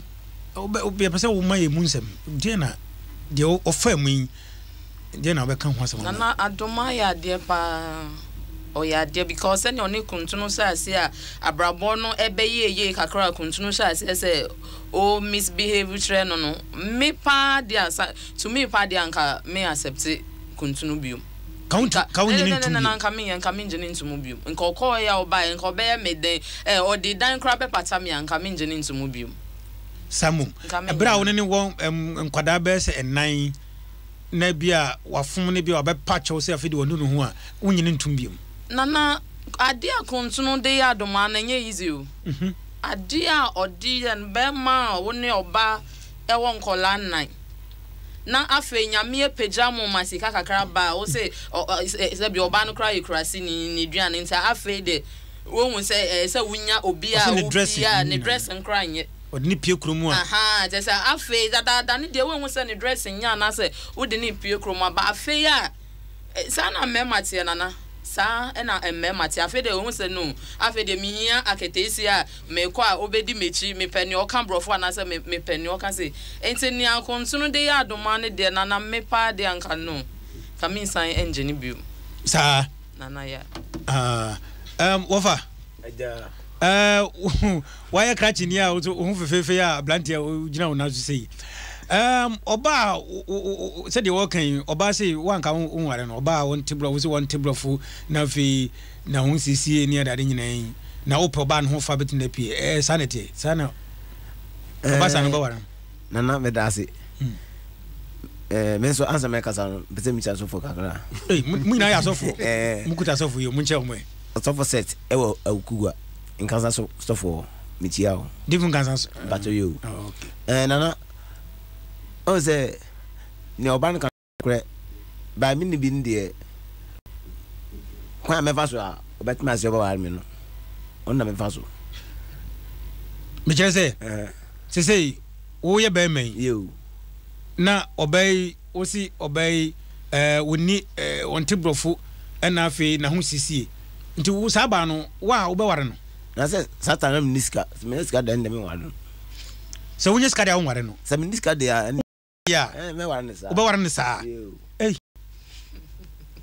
wobɛ, yɛpɛ sɛ woma yɛn mu nsɛm. Deɛ na, deɛ ɔfaa mu yi, deɛ na wobɛka ho asɛm ama yɛn? Nana Adoma yɛ adeɛ paa. Ɔyɛ adeɛ because sɛdeɛ ɔne Kuntunu hyɛɛ aseɛ a abrabɔ no ɛbɛyɛɛ yie kakra a Kuntunu hyɛɛ aseɛ sɛ o misbehave kyerɛ no no, me paa deɛ a, to me paa deɛ a nka me accept Kuntunu bio. Ka wo ntu, ka wo nyini ntum bio. Nka nka menyɛ, nka mengye no nto mu bio. Nka ɔkɔɔɛ a ɔbaeɛ, nka ɔbɛyɛ me dɛn, eh, ɔde dan koraa bɛpata me a, nka mengye no nto mu bio. Saa mmom, Nka menyɛ ɛberɛ a wo no. ne no wɔ ɛm, nkwadaa bɛyɛ sɛ nnan, na ebia wafom no, ebia wabɛpa kyɛw sɛ afei deɛ wanu ne ho a, wonnye no ntom bio. Nana, adeɛ a Kuntunu de yɛ Adomaa no, ɛnyɛ easy o. Adeɛ a ɔde yɛ no, bɛrima a wo ne ɔbaa wɔ nkwadaa nnan, na afei Nyame apagya mo ma sika kakra ba a, wose sɛbi ɔbaa no koraa yɛ kuraseni, ne duane nti afei de wohu sɛ ɛyɛ sɛ wonya obi a obi a ne dressing koraa nyɛ. Ɔde ne pie kurom a. Ahaa, kyerɛ sɛ afei dadaada no deɛ wohu sɛ ne dressing nyɛ anaasɛ wode ne pie kurom a, ba afei a saa na mmarima teɛ Nana, saa na mmarima teɛ. Afei deɛ wohu sɛ no, afei deɛ mehia aketeesia a Mekɔ a, obedi m'akyi. Mepɛ nea ɔka Borɔfo anaasɛ me, mepɛ nea ɔka sei. Enti nea Konsono de yɛ Adomaa no deɛ, Nana, me paa deɛ anka no, nka mensan ngye no bio. Saa? Nana, yeah. Ah, um, wɔfa. Agya. Eh, wayɛ krakyeni a wo ho fefeefe a aberanteɛ a wogyina wo nan so sei. Um, ɔbaa sɛdeɛ wɔka yi, ɔbaa sei woanka wo nware no, ɔbaa wɔnte borɔfo, wo sɛ wɔnte borɔfo na afei na ho nsiesie ne adeade nyinaa yi na wopɛ ɔbaa no ho fa bɛtumi apue ɛɛ saa na ɛteɛ saa na ɔba saa no bɛware no. Nana meda ase hmm. Eh, me nso ansa mɛkasa no pɛ sɛ mekyia asɔfoɔ kakra. Ei, mo nyinaa yɛ asɔfoɔ eh. Mokuta asɔfo yi monkyɛ wɔn ɛ. Ɔsɔfo set ɛwɔ Awukugua nkansa so sɔfoɔ mekyia wo. Difo nkansa so. Mpakyɛ yi o. Oh, okay. Eh, nana ɔn sɛ nea ɔba no ka Nokorɛ, by me nni bi no deɛ, kwan a mɛfa so a ɔbɛtena ase ɔbɛware me no, ɔno na mɛfa so. Mekyerɛ sɛ, sesei woyɛ bɛrima yi, na ɔbaa yi, wosi ɔbaa yi, ɛɛ, wɔnni, ɛɛ, ɔnte borɔfo, ɛna afei n'ahosiesie. Nti wo saa baa no, wo a wobɛware no? Na sɛ saa time na menni sika, sɛ menya sika deɛ ɛnde menware no. Sɛ wonya sika deɛ a wonware no? Sɛ menni sika deɛ a, ɛnde. yɛ a, wobɛware no saa? Ei.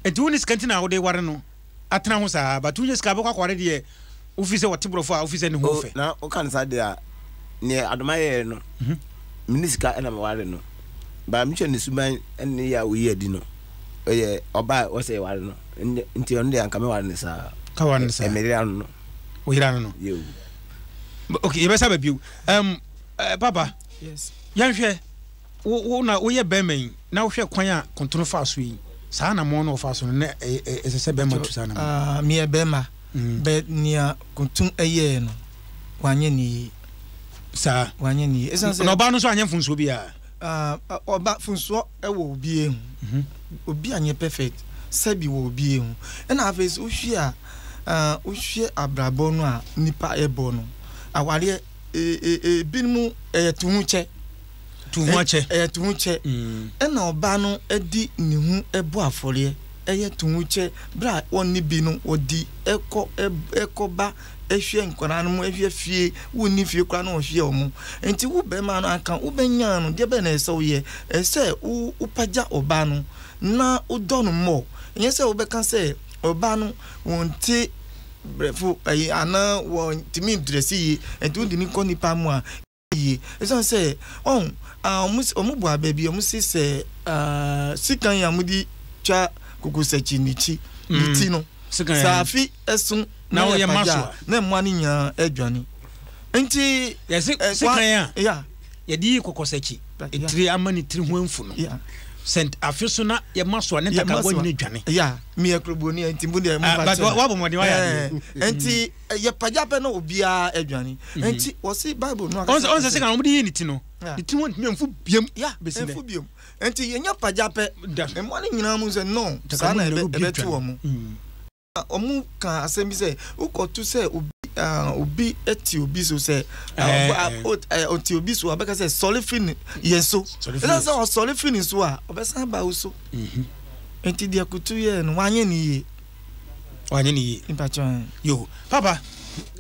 Enti wonni sika nti na wode ware no atena ho saa, but wonya sika bɛkɔ akɔware deɛ wofi sɛ wɔte borɔfo a wofi sɛ ne ho fɛ. Na woka no saa deɛ a, neɛ Adoma yɛɛ no, menni sika na meware no, but mehwɛ ne suban ne yɛ a oyi adi no, ɔyɛ ɔbaa a ɔsɛ yɛware no, nti ɔno deɛ anka mɛware no saa. Ka ware no saa. Meyere ano no. Wo yere ano no. Yeo. Okay, yɛbɛsa ba bio. Um, uh, Papa. Yes. Yɛnhwɛ, wo, wo na woyɛ bɛrima yi, na wohwɛ kwan a kontono faa so yi, saa anammɔn no ɔfaa so no, na ɛsɛ sɛ bɛrima tu saa anammɔn. Ah, meyɛ bɛrima, mm. bɛ nea konton ɛyɛɛ no, wanyɛ ne yie. Saa. Wanyɛ ne yie. Ɛsan sɛ. Na ɔbaa no nso anyɛ mfonsoɔ biara. Ah, ɔba mfonsoɔ ɛwɔ obi ehu. Mhm. Obi anyɛ perfect, sɛbi wɔ obi ehu. Ɛna afei so wohwɛ a, ah, wohwɛ abrabɔ no a nipa ɛbɔ no, awareɛ Ebinom ɛyɛ to ho kyɛ. To ho akyɛ. Ɛyɛ to ho kyɛ. Ɛna ɔbaa no de ne ho bɔ afɔreɛ. Ɛyɛ to ho kyɛ. Berɛ a wɔnni bi no, wɔde ɛkɔ ɛkɔ ba ɛhwɛ nkwadaa no mu, ɛhwɛ fie. Wonni fie koraa na wɔhwɛ wɔn. Nti wo bɛrima no anka wobɛnya no, deɛ bɛn na ɛsɛ sɛ woyɛ? Ɛsɛ sɛ wo wopagya ɔbaa no na wodɔ no mmɔ. Ɛnyɛ sɛ wobɛka sɛ ɔbaa no wɔnte brɛfo ayi anaa wɔntumi ndrɛse yie nti wode no kɔ nipa mu a yie ɛsiane sɛ ɔn wɔn wɔn bɔ abɛ bi wɔn se sɛ sikan a wɔde twa kokosakyi ne kyi ne ti no sɛ afi ɛso na yɛ pagya na mmoa no nyinaa adwane nti yɛse sikan a yɛde yi kokosakyi etiri ama ne tiri ho amfu no. Sɛ afe so na yɛma so a ne ntakaboa nyina dwane. Ya, meyɛ kuroboni nti mo deɛ mo ah, fa kyɛ. But wabɔ mmɔden wayɛ adeɛ. Eh, nti eh, yɛpagya pɛ na obiara adwane. Mhm. Nti wɔsi Bible no akasa. Ɔnsɛ sɛ kan wɔn de yɛ ne ti no. Ne ti ho ntumi nfu biam. Ya, nfu biam. Nti yɛnya pagya pɛ. Mmoa no nyinaa mu sɛ no, saa na ɛbɛto wɔn. Mm. Wɔka asɛm bi sɛ wokɔto sɛ obi obi te obi so sɛ ɔte obi so a ɔbɛka sɛ sɔre firi ne yɛn so ɛsiane sɛ ɔsɔre firi ne so a ɔbɛsan aba wo so mhm. nti deɛ kutu yɛɛ no wanyɛ ne yie wanyɛ ne yie mpakyɛ yo papa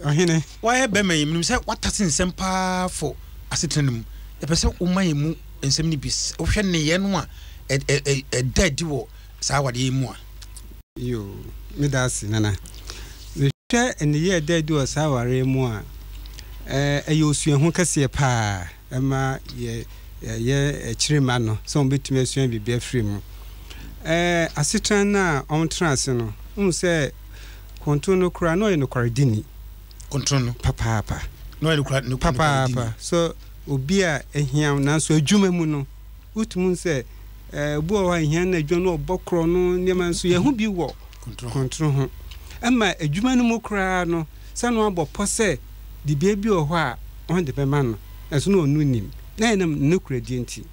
ɔhene wayɛ bɛma yi menim sɛ watase nsɛm paa fo asetena no mu ɛpɛ sɛ woma yɛ mu nsɛm no bi wohwɛ nneyɛɛ no a ɛda adi wɔ saa awadeɛ yi mu a Yoo, meda ase Nana. Mehwɛ nneyɛɛ a ɛda adi wɔ saa awareɛ yi mu a, ɛyɛ osuahu kɛseɛ paa ɛma yɛ yɛ akyiri mma no sɛ wɔbɛtumi asua biribi afiri mu. Asetena no a wɔtena ase no, wohu sɛ Konto no koraa na ɔyɛ nokwaredini. Konto no. Papaapa. Na ɔyɛ nokwaredini. Papaapa. So obi a ahia nanso adwuma mu no, Wotumi hu sɛ obi wɔ hɔ a ehia no adwuma no ɔbɔ korɔ no nneɛma nso yɛn ho bi wɔ kontro ho. Ɛma adwuma no mu koraa no sɛ no abɔ pɔ sɛ dibea bi wɔ hɔ a wɔn de bɛma no nanso na ɔno nim na ɛnam ne nokorɛdie nti.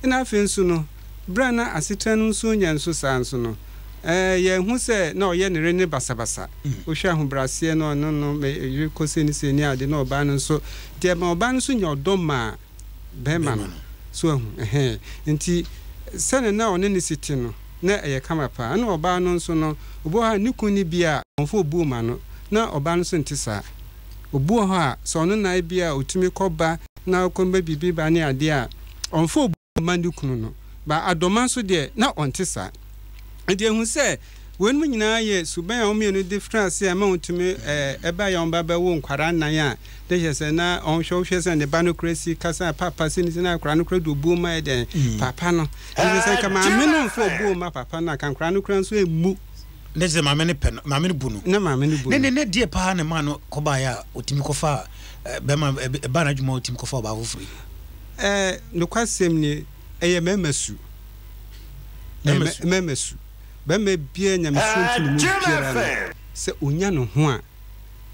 Ɛna afei nso no berɛ a na asetena no nso nyɛ nso saa nso no yɛn hu sɛ na ɔyɛ ne yere no basabasa. Wohwɛ ahobraseɛ no ɔno no me yere kɔ sei ne sei ne ade na ɔbaa no nso nti ɛma ɔbaa no nso nya ɔdɔ maa bɛrima no. So wahu? Ɛhɛɛ. Nti, sɛdeɛ na ɔne no si te no, na ɛyɛ kama paa. Ɛna ɔbaa no nso no, obi wɔ hɔ a, ne kunu no bi a, ɔmfa obuo mma no. Na ɔbaa no nso nte saa. Obi wɔ hɔ a, sɛ ɔno na ebia ɔtumi kɔ ba na ɔkɔma biribi ba ne adeɛ a, ɔmfa obuo mma ne kunu no. But Adoma nso deɛ, na ɔnte saa. Enti ehu sɛ weinom nyinaa yɛ suban a wɔn mmienu de firi ase a ɛma wɔtumi ɛbaeɛ a wɔn ba bɛwo nkwadaa nnan a de hyɛ sɛ na ɔnhwɛ wohwɛ sɛ ne ba no kora si kasa papa si ne si na akwadaa no kora de obuo ma yɛ dɛn mm. papa no ɛsɛ sɛ nka maame no mfa obuo ma papa no anka nkwadaa no kora nso emu ne sɛ maame no pɛ no maame no bu no na maame no bu no ne ne deɛ paa ne maa no kɔbaeɛ a ɔtumi kɔfa bɛrima ɛbaa n'adwuma ɔtumi kɔfa ɔbaa foforɔ yi ɛɛ nokwasɛm nie ɛyɛ mmarima su Mmarima su. Barima biara nyamesuro nto ne mu biara no, sɛ ɔnya ne ho a,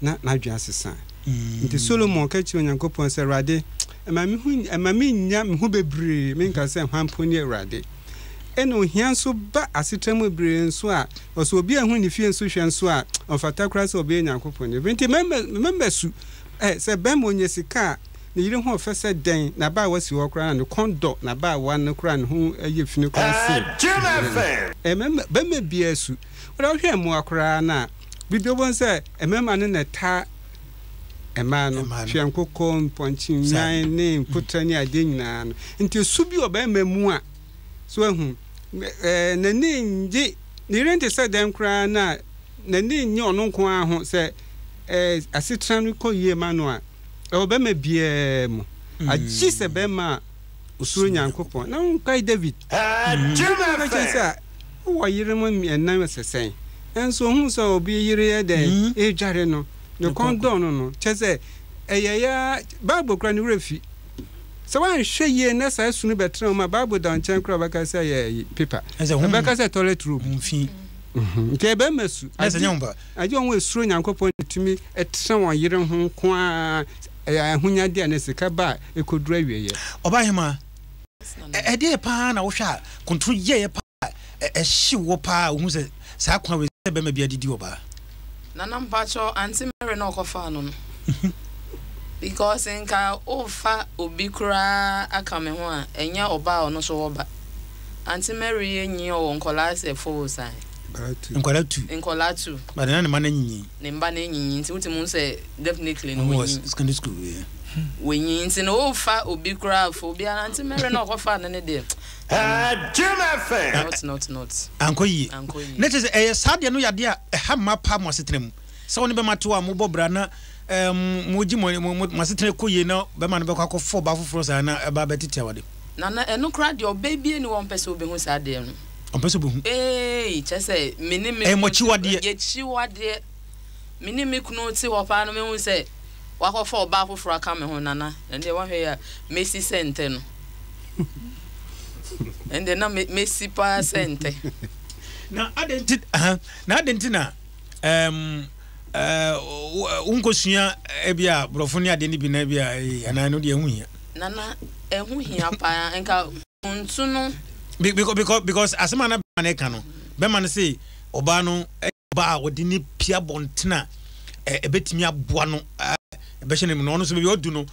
na n'adwene asesa. Nti Solomon ka kyerɛɛ Onyankopɔn sɛ, Awurade, mma me ho, mma mennya me ho bebree, menka sɛ, Hwan mpo ne Awurade? Ɛna ohia nso ba asetra mu bebree nso a, ɔsɛ obi a ɛho ne fie nso hwɛ nso a, ɔmfata koraa sɛ ɔbɛyɛ Nyankopɔn nipa. Nti mmarima su. Ɛ, sɛ barima ɔnya sika a, Ne yere ho ɔfɛ sɛ dɛn, n'abaawa si hɔ koraa na ne kɔn dɔ n'abaawa no koraa ne ho yɛ fini koraa sen ne yere no. Mmarima, barima biara su. Wode wohwɛ mmoa koraa no a, biribi wobɛhu sɛ mmarima no na ɛtaa mmaa no. Hwɛ nkokɔ, mpɔnkye, nnwan ne mpotra ne adeɛ nyinaa no. Nti su bi wɔ barima mu a, so wahu, n'ani nnye, ne yere nte sɛ dɛn koraa no a, n'ani nnye ɔno nko ara ho sɛ asetena no kɔ yie ma no a. Ɛwɔ bɛrima biara mu, agye sɛ bɛrima a osuro Nyankopɔn. Na wonkae David? David ka kyerɛ sɛ, Wowɔ yerenom nnan sɛ sɛn? Nanso ohuu sɛ obi yere yɛ dɛn? Redware no, ne kɔn dɔɔ no no. Kyerɛ sɛ, ɛyɛe ara, Bible koraa ne werɛ fi. Sɛ woanhwɛ yie na saa su no bɛtena wo mu a, Bible da wo nkyɛn koraa a, ɔbɛka sɛ ɛyɛ paper. Ɔbɛka sɛ toilet roll. Nti ɛyɛ bɛrima su. Agye wɔn a esuro Nyankopɔn na etumi tra wɔn yere ho nko ara, ɛyɛ ahonyade anaa sika ba a ekoduru awieɛ. Ɔbaahemaa, ɛdeɛn paa na wohwɛ a konto yɛeɛ paa a ɛhye woɔ paa a wohu sɛ saa kwan wei sɛ bɛrima biara de di ɔbaa? Nana mpakyɛw aunty Mary na ɔkɔfaa no no because nka wofa obi koraa aka me ho a ɛnyɛ ɔbaa a ɔno nso wɔ ba. Aunty Mary yɛ nyi ɔwɔ nkɔlaa sɛ four san. Nkwadaa tu. Nkwadaa tu. But na ne mma no anyinyin. Ne mba no anyinyin nti wotumi hu sɛ definitely no wɔnyin. Wɔn wɔ secondary school yeah. Wɔnyin nti no wofa obi koraa fa obi ara Aunty Mary na ɔkɔfaa no ne deɛ. Jim FM. Not not not. Ankɔ yie. Ankɔ yie. Na kyerɛ sɛ ɛyɛ saa deɛ no yɛ adeɛ a ɛha mma paa mo asetena mu. Sɛ wo ne bɛma te hɔ a mobɔ bra na ɛɛm mogye mo mo mo asetena kɔ yie na bɛma no bɛkɔ akɔfa ɔbaa foforɔ saa na ɛba abɛtete awade. Nana ɛno koraa deɛ ɔbaa biara nni hɔ a ɔmpɛ sɛ ɔbɛhu saa adeɛ no. Ɔmpɛ sɛ ɔbɛhu. Eei kyerɛ sɛ me ne me Ɛyɛ mo kunu te akyiwadeɛ. yɛ akyiwadeɛ. Me ne me kunu te hɔ paa no mehu sɛ wakɔfa ɔbaa foforɔ aka me ho Nana ɛno deɛ woahwɛ yie a mɛsi sɛ ntɛ no. Ɛnde na mɛsi paa sɛ ntɛ. Na adɛn nti na adɛn nti na um, uh, wonkɔsua ebi a borɔfo ne adeɛ no bi na ebi a anaa ɛno deɛ ɛho hia? Nana, ɛho hia paa. Nka ntu no. Because, because asɛm a na bɛma no ka no, bɛma no se ɔbaa no ɔbaa a ɔde ne pia abɔnten a ɛbɛtumi aboa no ɛbɛhyɛ no mu no ɔno nso baabi ɔdu no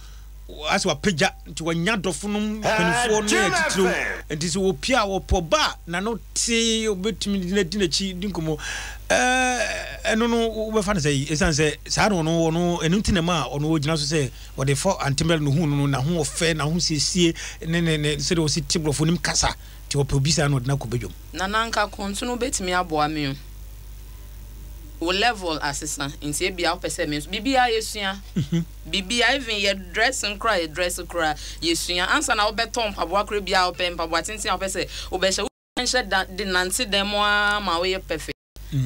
asɛ wapagya nti wanya dɔfo no mpanimfoɔ ne atitiriw nti sɛ wɔpia a wɔpɔ ba a n'ano te ɔbɛtumi de n'adi n'akyi di nkɔmmɔ ɛno no wobɛfa no sɛ yi ɛsiane sɛ saa na ɔno ɔno ɛno nti na ma ɔno ɔgyina so sɛ ɔde fɔ antemɛl no hu no no n'ahoɔfɛ n'ahosiesie ne ne ne sɛdeɛ ɔsi te borɔfo nim kasa nti ɔpɛ obi saa na ɔde no akɔ badwam. Nana anka kontono bɛtumi aboa me o. Wo level asesa nti ebia wopɛ sɛ me nso biribiara yɛsua biribiara even yɛ dressing koraa yɛ dress koraa yɛsua ansa na wobɛtɔ mpaboa koraa ebia wopɛ mpaboa tenten a wopɛ sɛ wobɛhyɛ wonhyɛ da de nante dan mu ara ma woyɛ perfect.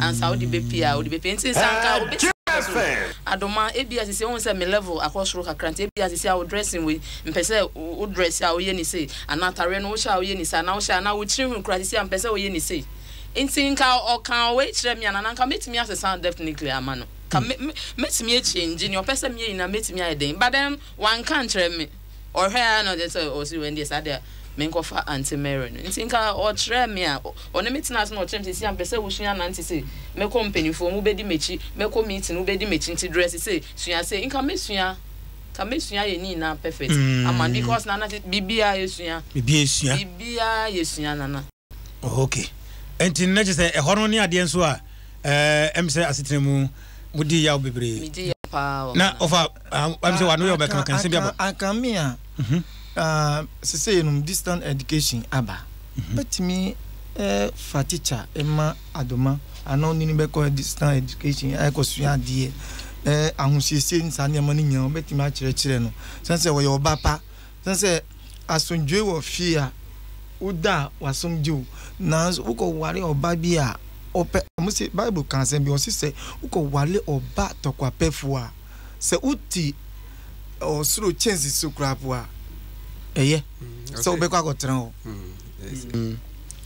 ansa wode bɛpie a wode bɛpie nti sɛ anka wobɛsi so adoma ebia sisi wohu sɛ me level akɔ soro kakra nti ebia sisi a wo dressing wei mpɛ sɛ wo dress a woyɛ ne sei anaa atareɛ no wohyɛ a woyɛ ne sei anaa wohyɛ anaa wo tiri ho kura sisi a mpɛ sɛ woyɛ ne sei nti nka ɔka wei kyerɛ me anaa nka mɛtumi asesa definitely ama no ka mɛtumi akyɛngye nea ɔpɛ sɛ meyɛ nyinaa mɛtumi ayɛ den but then wanka nkyerɛ me. Ɔhwɛɛ ara na ɔkyerɛ sɛ ɔse wɛn deɛ saa deɛ menkɔfa Aunty Mary no. Nti nka ɔkyerɛɛ me a, ɔne me tenaa ase na ɔkyerɛɛ me sɛ seesei a mepɛ sɛ wosua nante sei, mɛkɔ mpaninfoɔ mu wobɛdi m'akyi, mɛkɔ meeting wobɛdi m'akyi nti dress sei, sua sei. Nka mɛsua, nka mɛsua ayɛ ne nyinaa perfect ama no because Nana biribiara yɛsua. Biribiara yɛsua. Biribiara yɛsua Nana. Ok. Nti na kyerɛ sɛ ɛhɔ no ne adeɛ nso a ɛɛ ɛm sɛ asetena mu mo di yaw bebree. Me di yaw paa wɔ Na ɔfa ɛm sɛ wano yɛ ɔbɛka ɔka nsɛm bi aba. Anka me a sesei no distant education aba. Bɛtumi fa teacher ma adoma anaa ɔne no bɛkɔ distant education ɛkɔ sua adeɛ ahosiesie ne saa nneɛma no nyinaa ɔbɛtumi akyerɛkyerɛ no sɛn sɛ ɔyɛ ɔba pa. Sɛ sɛ asomdwoe wɔ fie a, woda a w'asom gye wo. Nanso wokɔware ɔba bi a ɔpɛ, wɔse Bible ka asɛm bi, ɔse sɛ wokɔware ɔba tɔkwapɛfo a, sɛ wote ɔsoro kyɛnse so koraa po a, ɛyɛ sɛ wobɛkɔ akɔtena hɔ.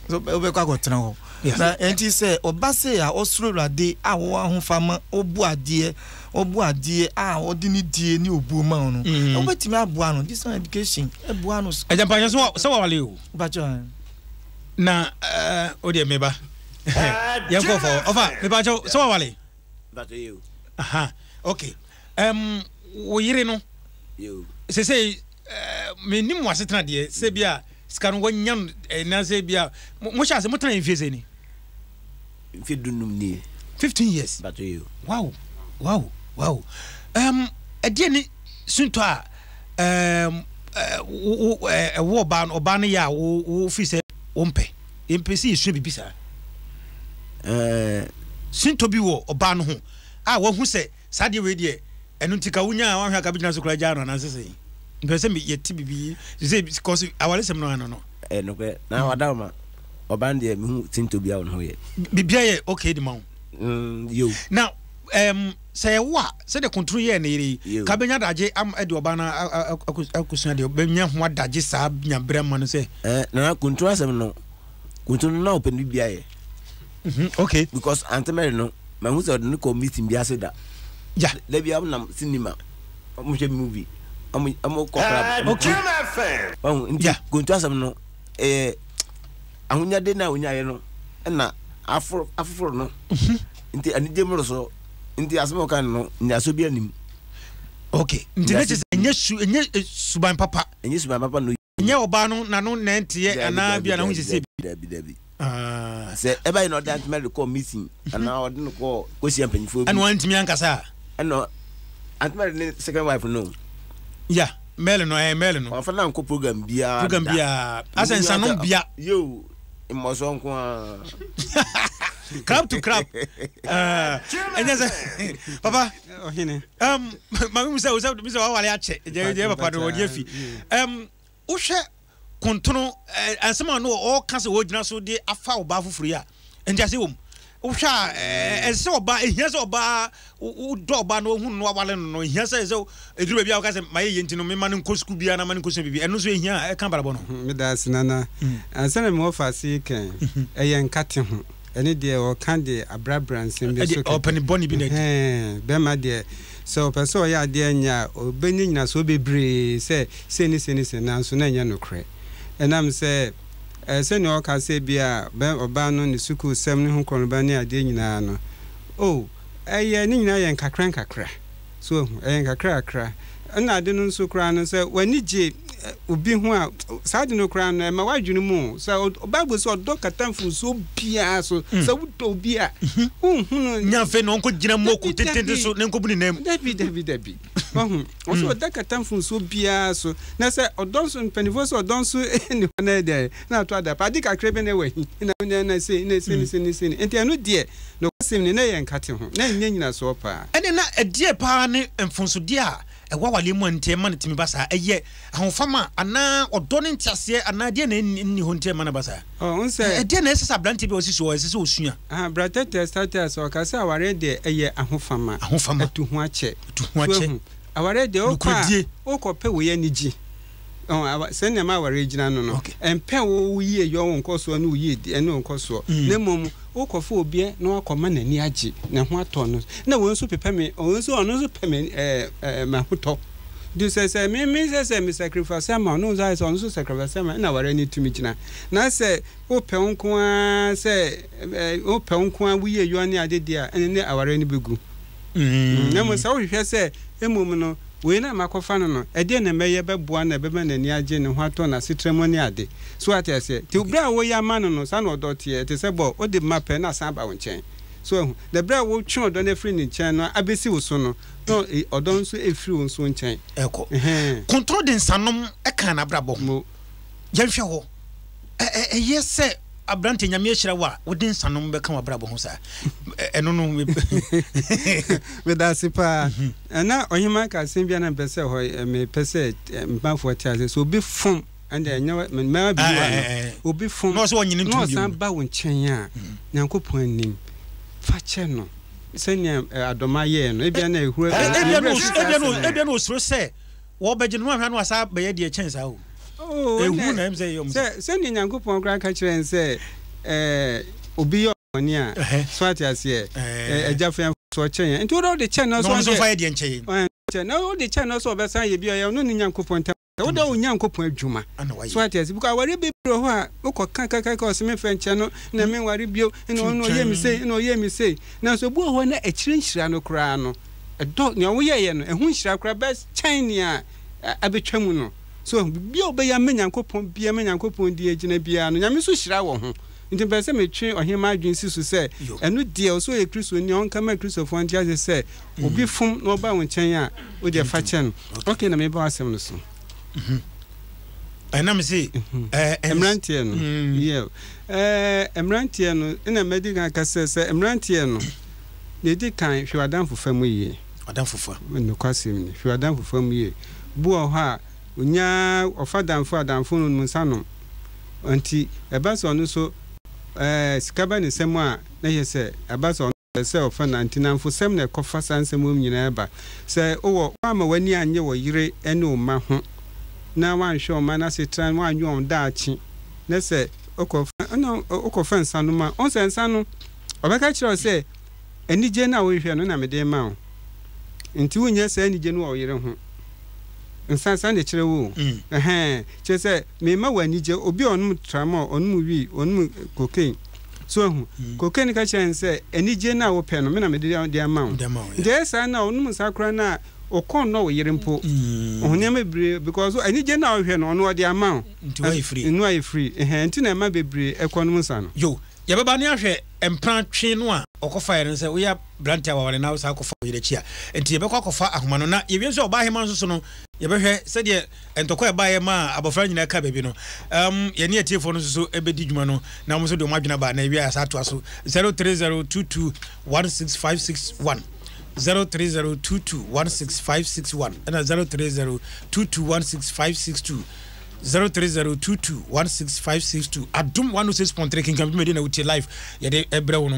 Sɛ wobɛkɔ akɔtena hɔ. Na ɛnti sɛ ɔba sei a ɔsoro Awurade a ɔwɔ ahofama, ɔbu adeɛ, ɔbu adeɛ a ɔde ne die ne obuo ma wo no, mm. wobɛtumi aboa no. This one education, ɛboa no. Ɛgya mpakyɛ sɛ wawale o. Mpakyɛ. Na o deɛ meba. Yɛn kɔ fɔ. Ɔfa mepakyɛ sɛ wawale. Mpakyɛ o. Aha, okay. Um, wo yere no. Yo. Sesei menim w'asetena deɛ sɛ bi a sika no wanya no na sɛ bi a mohyɛ ase motena mfie sɛ ni? Mfie dunum nie. 15 years. Bato yi o. Wow, wow, wow. Um, ɛdeɛ ne suntɔ a um, ɛwɔ ɔbaa no ɔbaa no yɛ a wo wo fi sɛ wompɛ yɛmpɛ sɛ yɛsua biribi saa suntɔ bi wɔ ɔbaa no ho a wahu sɛ Saa adeɛ wei deɛ ɛno nti ka wonya a wanhwɛ a ka bɛgyina so koraa gyaa no anaasɛ sɛn? Mpɛ sɛ yɛte biribi sɛ kɔse awaresɛm no ano no. Ɛyɛ nokorɛ na wada ma ɔba no deɛ mehu tinto bia wɔ ne ho yɛ. Biribiara yɛ okay de ma wo. Mm, yo. Na um, sɛ ɛwo a sɛdeɛ kontoro yɛɛ ne yere yi ka bɛnya adagye de ɔba no akɔsua deɛ bɛnya ho adagye saa nya berɛ ama no sɛ. Eh, nana kontoro asɛm no kontoro no na ɔpɛ no biribiara yɛ. Mm-hmm, okay. Because Auntie Mary no mahu sɛ ɔde no kɔ meeting bi ase da. Yeah. Da bi ɔmo nam cinema, ɔmo hwɛ movie, ɔmo ɔmo kɔ club. Okay. Ɔmo nti yeah. Kontu asɛm no ɛyɛ ahonyade na onyaeɛ no ɛna aforo afoforo no. Mm-hmm. Nti anigye mmoro so nti asɛm a ɔka no nyaso bi anim. Okay. Nti ne kyerɛ sɛ ɛnyɛ su ɛnyɛ eh, suban papa. Ɛnyɛ suban papa no. Ɛnyɛ ɔbaa no n'ano na ɛnteɛ anaa bi a n'aho nsiesie bi. Dabi dabi. Ah. Sɛ ɛba yi na ɔde Auntie Mary kɔɔ meeting anaa ɔde no kɔɔ kɔhyia mpanyinfoɔ bi. Ɛna wantumi ankasa a. Ɛna Auntie Mary ne second wife no. Ya Mary no ɛɛ Mary no. Wamfa no ankɔ program biara da. Program biara asɛ nsanom bia. Yoo mmɔsɔ nko ara. Crab to crab. Ɛnyɛ sɛ papa. Ɔhene. Um, maame mu sɛ wo sɛ sɛ wawale akyɛ gye papa no wɔde afi. Um, wohwɛ kontono eh, nsɛm a no ɔka sɛ wɔgyina so de afa ɔbaa foforɔ yi a nti ase wɔ mu. Wohwɛ a, ɛsɛ sɛ ɔbaa, ehia sɛ ɔbaa wodɔ ɔbaa na wohu no na wawale no no, ehia sɛ sɛ ɛduru baabi a woka sɛ mayɛ yie nti no mema no nkɔ sukuu biara na ma no nkɔsua biribi. Ɛno nso ehia a ɛka abrabɔ no ho. Meda ase Nana. Ansa na mewɔ faase yi kan, ɛyɛ nkate ho. Ɛno deɛ ɔka de abrabra nsɛm bi so kɛkɛ. Ɔpɛ ne bɔne bi na adi. Ɛhɛn, bɛrima deɛ sɛ ɔpɛ sɛ ɔyɛ adeɛ nyɛ a, ɔbɛnya nyinasoɔ bebree sɛ sei ne sei ne sei nanso na ɛnyɛ nokorɛ. Ɛnam sɛ sɛnea ɔka sɛ ebia bɛ ɔbaa no ne sukuusɛm ne ho korɔnoba ne adeɛ nyinaa no, oh, ɛyɛ ne nyinaa yɛ nkakrankakra. So wahu? Ɛyɛ nkakrakra. Ɛna ade no nso koraa no, sɛ w'ani gye obi ho a, saa ade no koraa no, ɛma w'adwene mu o. Sɛ Bible sɛ ɔdɔ kata mfomsoɔ biara so. Sɛ wodɔ obi a, wonhu no. Nya afei na ɔnkɔgyina mmoko tententen so na nkɔbu ne nan mu. Dabi, dabi, dabi. Wahu? Ɔsɛ ɔda kata mfomsoɔ biara so. Na sɛ ɔdɔ nso, mpanimfoɔ sɛ ɔdɔ nso nni hɔ na ɛdeɛn, na ato adapa. Ade kakra bi na ɛwɔ ahi, na na na sei, na sei ne sei ne sei. Nti ɛno deɛ, nokwasɛm ni, na ɛyɛ nkate ho, na ɛnyɛ nyinasoɔ paa. Ɛnde na ɛdeɛn paa ne mfomsodeɛ a ɛwɔ awareɛ mu a nti ɛma no tumi ba saa? Ɛyɛ ahofama anaa ɔdɔ ne nteaseɛ anaa ɛdeɛn na ɛnni hɔ nti ɛma no ba saa? Ɔ, wohu sɛ. Ɛdeɛn na ɛsɛ sɛ aberanteɛ bi a ɔsi soɔ ɛsɛ sɛ ɔsua? Aha, Bra Tɛtɛ Status, ɔka sɛ awareɛ deɛ ɛyɛ ahofama. Ahofama. Atuhoakyɛ. Atuhoakyɛ. So wahu? Awareɛ deɛ wokɔ a, Nokorɛdie. wokɔpɛ wei anigye. Ɔho, awa, sɛnea ma awareɛ gyina no no, Okay. ɛmpɛ wo wo yie yɔ wo nkɔsoɔ ne wo yie di ɛne wo nkɔsoɔ. Na mmom wokɔfa obi na wakɔma n'ani agye, ne ho atɔ no, na wei nso pepɛ me, wei nso ɔno nso pɛ me ɛɛ ɛɛ m'ahotɔ. Nti sɛ sɛ me me sɛ sɛ me sacrifice ama ɔno nso ayɛ sɛ ɔno nso sacrifice ama ɛna awareɛ no tumi gyina. Na sɛ wopɛ wo nko ara sɛ wopɛ wo nko ara wo yie yɔ ne ade deɛ a, ɛne ne awareɛ no bɛgu. Na mmom sɛ wohwehwɛ sɛ mmom no wei na makɔfa no no, ɛdeɛn na mɛyɛ bɛboa no a ɛbɛma n'ani agye, ne ho atɔ no, asetra mu ne ade. So woate aseɛ? Nti berɛ a woyɛ ama no no, saa na ɔdɔ teɛ. Ɛte sɛ bɔɔl, wode ma pɛ na asan aba wo nkyɛn. So woahu? Na berɛ a wotwe ɔdɔ no afiri ne nkyɛn no abɛsi wo so no, na ɔdɔ no nso refiri wo nso nkyɛn. Ɛkɔ. Ɛhɛn. Kontɔn de nsanom kaa n'abrabɔ ho. Mo. Yɛnhwɛ hɔ. Ɛ ɛ ɛyɛ sɛ aberante Nyame ahyira wo a wode nsanom bɛka w'abrabɔ ho saa. Ɛno no. Meda ase paa. Ɛna ɔhema ka asɛm bi a na mepɛ sɛ hɔ mepɛ sɛ mpafoɔ te ase. Sɛ obi fom ɛnde ɛnyɛ mɛma bi wa no. Obi fom na ɔsan ba wo nkyɛn a Nyankopɔn anim fa kyɛ no sɛnea adɔma yɛɛ no. Ebia na ehura. Ebia na osuro sɛ Wɔbɛgye no ahwɛ ano asa bɛyɛ deɛ ɛkyɛn saa o. Oh, Ehu na ɛm sɛ ɛyɛ ɔmo sɛ sɛnea Nyankopɔn koraa ka kyerɛ yɛn sɛ ɛɛ obi yɛ ɔbɔne a, so ate aseɛ, ɛɛ agya fa yɛn so ɔkyɛ yɛn. Nti wode wode kyɛ no so ɔno nso fa yɛ deɛ nkyɛ yɛn. Kyɛ na wode kyɛ no so ɔbɛsan yɛ bi ɔyɛ ɔno ne Nyankopɔn ntam. Wode wo Nyankopɔn adwuma. So ate aseɛ, because awareɛ bebree wɔ hɔ a wokɔ ka ka ka ka ɔse memfa nkyɛ no na menware bio na ɔno ɔyɛ me sei na ɔyɛ me sei. Nanso ebi wɔ hɔ na akyire nhyira no koraa no Ɛdɔ, nea woyɛeɛ no, ɛho nhyira koraa bɛkyɛn nea abɛtwa mu no. So wahu? Biribiara a wobɛyɛ ama Nyankopɔn biara, ma Nyankopɔn din agyina biara no, Nyame nso hyira wɔ ho. Nti mepɛ sɛ metwe ɔhemmaa adwene si so sɛ, ɛno deɛ, ɔsɛ ɔyɛ Kristoni a, ɔnka mma Kristofoɔ nte ase sɛ, obi fom na ɔba wo nkyɛn a, wo deɛ fa kyɛ no. Okay, na meba w'asɛm no so. Ɛna me se, Mmeranteɛ no, yeah. Mmeranteɛ no, ɛna madi kan aka sɛ, sɛ mmeranteɛ no, Nea edi kan, hwɛ w'adamfofa mu yiye. W'adamfofa. Nokwasɛm ni, hwɛ w'adamfofa mu yiye. Bi wɔ hɔ a, onya ɔfa adamfo a adamfo no nom nsa nom. Enti, ɛba sɛ ɔno nso sika ba ne nsam a, na kyerɛ sɛ ɛba sɛ ɔno pɛ sɛ ɔfa no. Enti nnamfosɛm na ɛkɔfa saa nsɛm wom nyinaa ba. Sɛ wowɔ, woamma w'ani annye wo yere ne wo mma ho, na woanhwɛ wo mma no asetra, na woannwen wɔn daakye, na sɛ wokɔfa nsa nom a, wohu sɛ nsa no, Ɔbɛka kyerɛ wo sɛ, Anigye no a worehwehwɛ no na mede rema wo. Enti wunnya saa anigye no wɔ wo yere ho. Nsa, saa na ɛkyerɛ wo o. Ɛhɛn, kyerɛ sɛ, merema wo anigye. Obi a ɔnom tramol, ɔnom wii, ɔnom cocaine. So wahu? Cocaine ka kyerɛ no sɛ, Anigye no a wopɛ no, me na mede de ama wo. Nti ɛyɛ saa no a, ɔnom nsa koraa no a, wo kɔn nnɔ wo yere mpo. Ɔho nneɛma bebree, because anigye no a wohwehwɛ no, ɔno ɔde ama wo. Nti woayɛ free. Nti woayɛ free. Ɛhɛn, nti na ɛma bebree ɛkɔnom nsa no. Yo, Yɛbɛba ne ahwɛ mpena twe no a ɔkɔfaeɛ no sɛ woyɛ aberante a waware na wosan kɔfa wo yere akyi a. Enti yɛbɛkɔ akɔfa ahoma no na yɛwie nso a ɔbaa hemaa nso so no yɛbɛhwɛ sɛdeɛ ntɔkwa a ɛbaeɛ maa abɔfra no nyinaa kaa baabi no. Um, yɛne atiefoɔ no nso so bɛdi dwuma no na wɔn nso de wɔn adwene aba na yɛwie a yɛasa atoa so. 0302216561 0302216561 ɛna 0302216562. 0302216562 Adom 106.3 Kenkan dwumadi na wotie live yɛde ɛbrɛ wo no.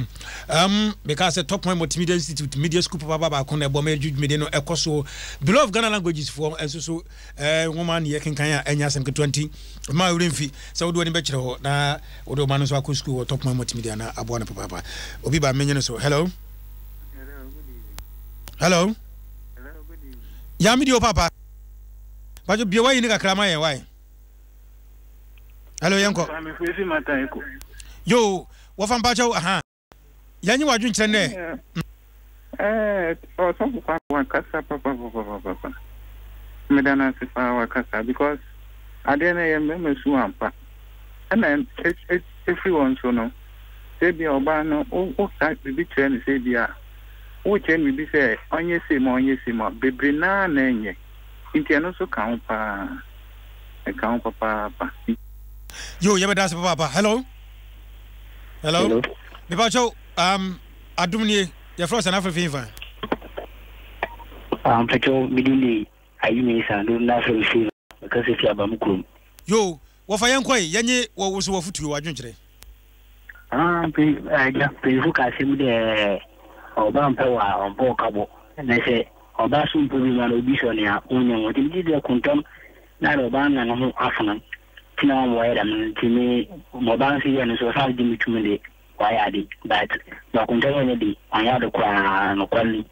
Um, mekaa sɛ Top Point Multimedia Institute media school papa baako na ɛbɔ ma yɛde dwumadi no ɛkɔ so. Bureau of Ghana Languages foɔ nso so eh, nwoma ne yɛkenkan a ɛnyɛ asɛm ketewa nti ma werɛ mfi sɛ wode w'ani bɛkyerɛ hɔ na wode ɔma no nso akɔ sukuu wɔ Top Point Multimedia na aboa no papaapa. Obi ba menye no so. Hello. Hello. Ya me di o papa. Bajo bie wayi ne kakra ma yɛn wae. Hello yɛnkɔ. Yo, wɔfa mpakyɛw aha. Yɛnye w'adwenkyerɛ nnɛ. Ɛɛ ɔsɔfo kwa wakasa papapapapapa. Meda no ase paa wakasa because adeɛ no ɛyɛ mmarima su ampa. Ɛna ɛfiri wɔn so no sɛ ebia ɔbaa no woka biribi kyerɛ no sɛ ebia wokyerɛ no biribi sɛ ɔnyɛ sei ma ɔnyɛ sei ma bebree naa na ɛnyɛ. Nti ɛno nso ka ho paa. Ɛka ho papaapa. Yo, yɛbɛda ase papaapa. Hello. Hello. Hello. Mepa kyɛw, um, adom nie. Yɛfrɛ wo sɛ n'afrɛ fi mfa. Um, pakyɛw, me din de Ayi Mensah, do na afrɛ me fi mekasa fi Abamu kurom. Yo, wɔfa yɛn kɔe, yɛnye wɔ wo so w'afotuo, w'adwenkyerɛ. Ah, agya, mpanyimfo ka asɛm bi dɛ ɔbaa mmpɛ wo a, ɔmmpɛ wo kabɔ. Na sɛ ɔbaa so mmpɛ bi ma no, obi sɔ nea onnya ho. Ntsi megye dzi dɛ kontɔm na dɛ ɔbaa no na no ho afono ntsi na ɔama ɔayɛ dɛm no. Ntsi me, ma ɔbaa no so yɛe no so, ɔsan so gye me to mu dze, ɔayɛ ade. But ma kontɔm yɛe no de, ɔannyɛ ade koraa, nokwar ni.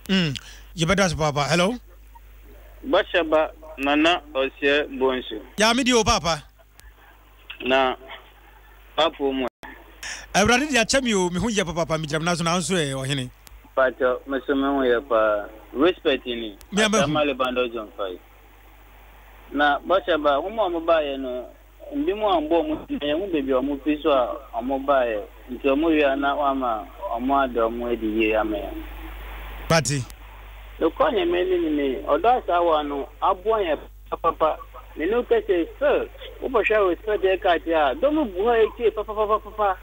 Mm, yɛbɛda ase paapa. Hello. Bɔhyɛ ba Nana Ɔseɛ Bonsu. Ya me deɛ o paapa. Na w'apɔw mu ɛ? Awurade de akyɛ me o, me ho yɛ papaapa, megyina me nan so nanso ɛ, ɔhene. Mpakyɛw, me so me ho yɛ paa. Respect ni, Me a mahu. Atamale Bandɔ Zone 5. Na bɔhyɛ ba, wɔn a wɔbaeɛ no, mbinom ambɔ wɔn din na yɛnhu baabi a wɔfiri so a wɔbaeɛ, nti wɔwie a na wɔama wɔn ada wɔn adi yie ama yɛn. Mate. Nokwar Nyame no nyim me, ɔdɔ asaawa no aboa hɛn Papapa me ne wo kasa yi still wo bɔ hwɛ respect yɛ ka kyerɛ a dɔm gu hɔ etie papapapapa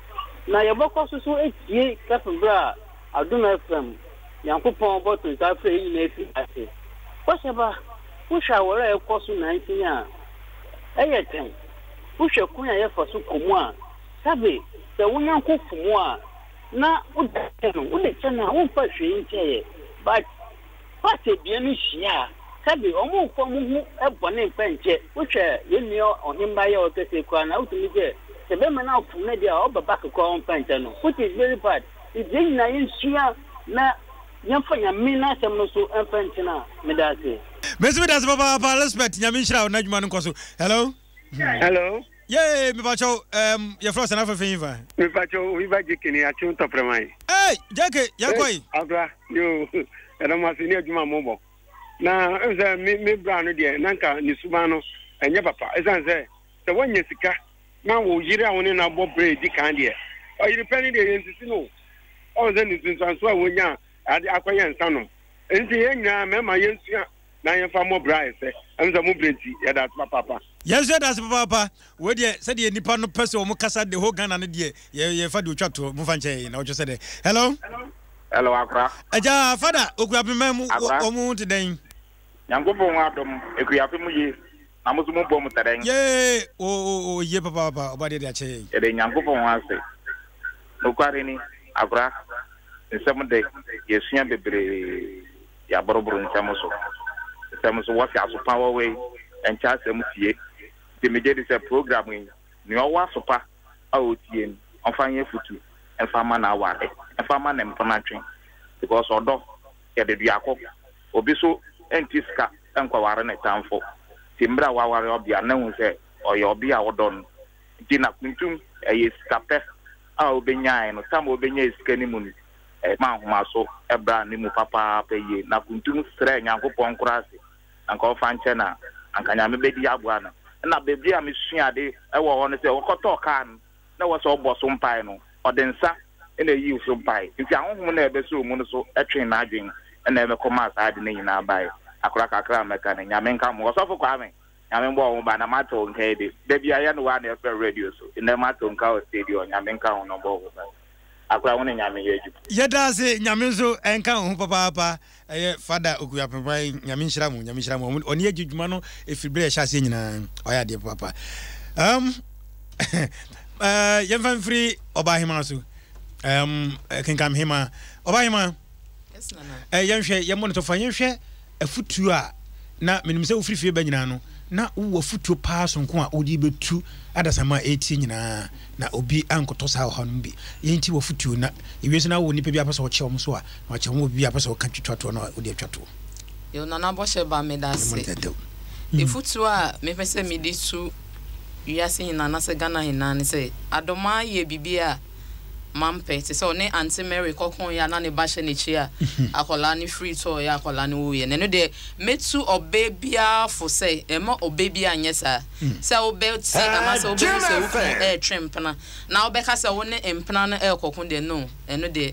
na yɛ bɔ kɔ so so etie kɛpem berɛ a Adom FM Nyankopɔn bɔ to nsa afrɛ yɛ nyinaa afi ase Bɔhyɛ ba wo hwɛ awɔre a ɛkɔ so nansa yi a ɛyɛ tɛn wo hwɛ kwan a yɛ fa so kɔ mu a sabe sɛ wo nyanko fom wo a na wo de kyɛ no wo de kyɛ no a wo nfa hwee nkyɛ yɛ but Part ebien no hyia a, sɛbe wɔmmfa wɔn ho bɔne mfa nkyɛ. Wohwɛ yɛn nua ɔhemba yi a ɔrekasa yi koraa no a, wotumi sɛ, sɛ bɛrima no afom no deɛ a, ɔba back koraa a ɔmfa nkyɛ no, which is very bad. Nti yɛn nyinaa yɛnsua na yɛmfa Nyame n'asɛm no so mfa ntena. Meda ase. Me nso meda ase papaapa Respect Nyame nhyira wo na adwuma no nkɔ so. Hello. Hello. Yay, mepakyɛw, um, yɛfrɛ wo sɛ n'afɛfɛ yi fa. Mepakyɛw, obi ba Jeke ni akyew tɔprɛman. Hey, Jeke, yɛkɔ yi. Akora, yo, ɛdɔ mo ase ne adwuma mo bɔ. Na ɛm sɛ me me bra no deɛ, na nka ne suban no ɛnyɛ papa. Ɛsiane sɛ sɛ woanya sika na wo yere a wo ne no abɔ berɛ edi kan deɛ, ɔyere pɛ no deɛ yɛnsisi no. Ɔn sɛ ne nsunsuanso a wonya ade akɔyɛ nsa nom. Nti yɛn nyinaa mmarima yɛnsua na yɛmfa mmɔ bra a ɛsɛ. Ɛno sɛ mo berɛ nti, yɛda ase papaapa. Yɛn nso yɛda ase papaapa. Wei deɛ sɛdeɛ nnipa no pɛ sɛ wɔn kasa the whole Ghana no deɛ yɛ yɛfa deɛ otwa toɔ momfa nkyɛ yɛn na wɔtwe sɛ dɛ. Hello. Hello Akora. Agya Fada Okuapemman mu Akora. wɔn ho te dɛn? Nyankopɔn adom Akuapem ye na mo so mo bɔ mu te dɛn? Yee o o o ye papaapa ɔba deɛ de akyɛ yɛn. Yɛde Nyankopɔn ase. Nokware ni Akora nsɛm de yɛsua bebree. Yɛaboroboro nsɛm so. Nsɛm so, wɔse aso pa wɔ wei, ɛnkyɛ asɛm tie. Nti megye di sɛ program yi, nea ɔwɔ aso pa a ɔtie no, ɔmfa nyɛ afutu mfa mma n'aware, mfa mma ne mpenatwe. Because ɔdɔ, yɛde duako. Obi so nte sika nkɔware ne tamfo. Nti mmerɛ a waware ɔbea no, na hu sɛ ɔyɛ ɔbea a ɔdɔ no. Nti na kuntum, ɛyɛ sika pɛ a ɔbɛnyaeɛ no, tam a ɔbɛnyae sika no mu no, Ɛmaa ahomaso braa ne mu papaapa yie, na kuntum srɛɛ Nyankopɔn koraa se anka ɔmfa nkyɛ no a, anka Nyame bɛdi aboa no. Nna baabi a mesua ade wɔ hɔ ne sɛ, ɔkɔtɔɔ kaa no na ɛwɔ sɛ ɔbɔ so mpae no, ɔde nsa na eyii so mpae. Nti ahonhom no a ɛbɛsɔɔ mu no so twee n'adwen na ɛkɔmaa saa ade no nyinaa bae. Akora kakra a mɛka no, Nyame nka mo. Ɔsɔfo Kwame, Nyame mbɔ wo ho ban na mate wo nka yi de, da biara yɛne wo a na yɛfrɛ radio so, nnɛ mate wo nka wɔ stadium, Nyame nka wo na ɔmbɔ wo ho ban. Akora wo ne Nyame yɛ adwuma. Yɛda ase Nyame nso nka wo ho papaapa ɛyɛ Father Okuapempan Nyame nhyira mo Nyame nhyira mo ɔne agye dwuma no ɛfiri berɛ yɛhyɛ aseɛ nyinaa ɔyɛ adeɛ papaapa um, uh, yɛmfa mfiri ɔbaahema so um, kenkam hema ɔbaahema Yes, Nana. Eh, yɛnhwɛ yɛmmɔ no tɔfa yɛnhwɛ afutuo a na menim sɛ wofiri fie ba nyinaa no na wowɔ afutuo paa sonko a wode bɛtu adasamma a ɛretie nyinaa na obi ankɔtɔ saa ɔhaw no mu bi. Yɛnti w'afutuo na ewie nso na wowɔ nnipa bi a pɛ sɛ wɔkyɛ wɔn so a na wakyɛ wɔn, wɔ biribi a pɛ sɛ wɔka twitwa toɔ na wode atwa toɔ. Yo, Nana Bɔhyɛ Ba meda Yɛmmɔ no ase. tɛtɛw. Afutuo a mepɛ sɛ mede tu wiase nyinaa anaasɛ Ghana nyinaa ne sɛ, Adomaa yɛ biribi a mampɛ te sɛ ɔne Aunty Mary kɔkoeɛ a na ne ba hyɛ n'akyi a akwadaa no firi tɔeɛ a akwadaa no wuiɛ no, ɛno deɛ mɛtu ɔbaa biara fo sɛ mma ɔbaa biara nyɛ saa. Sɛ wobɛte anaasɛ wobɛhu sɛ wo kunu retwe mpena na wobɛka sɛ wo ne mpena no rekɔko deɛ, no, ɛno deɛ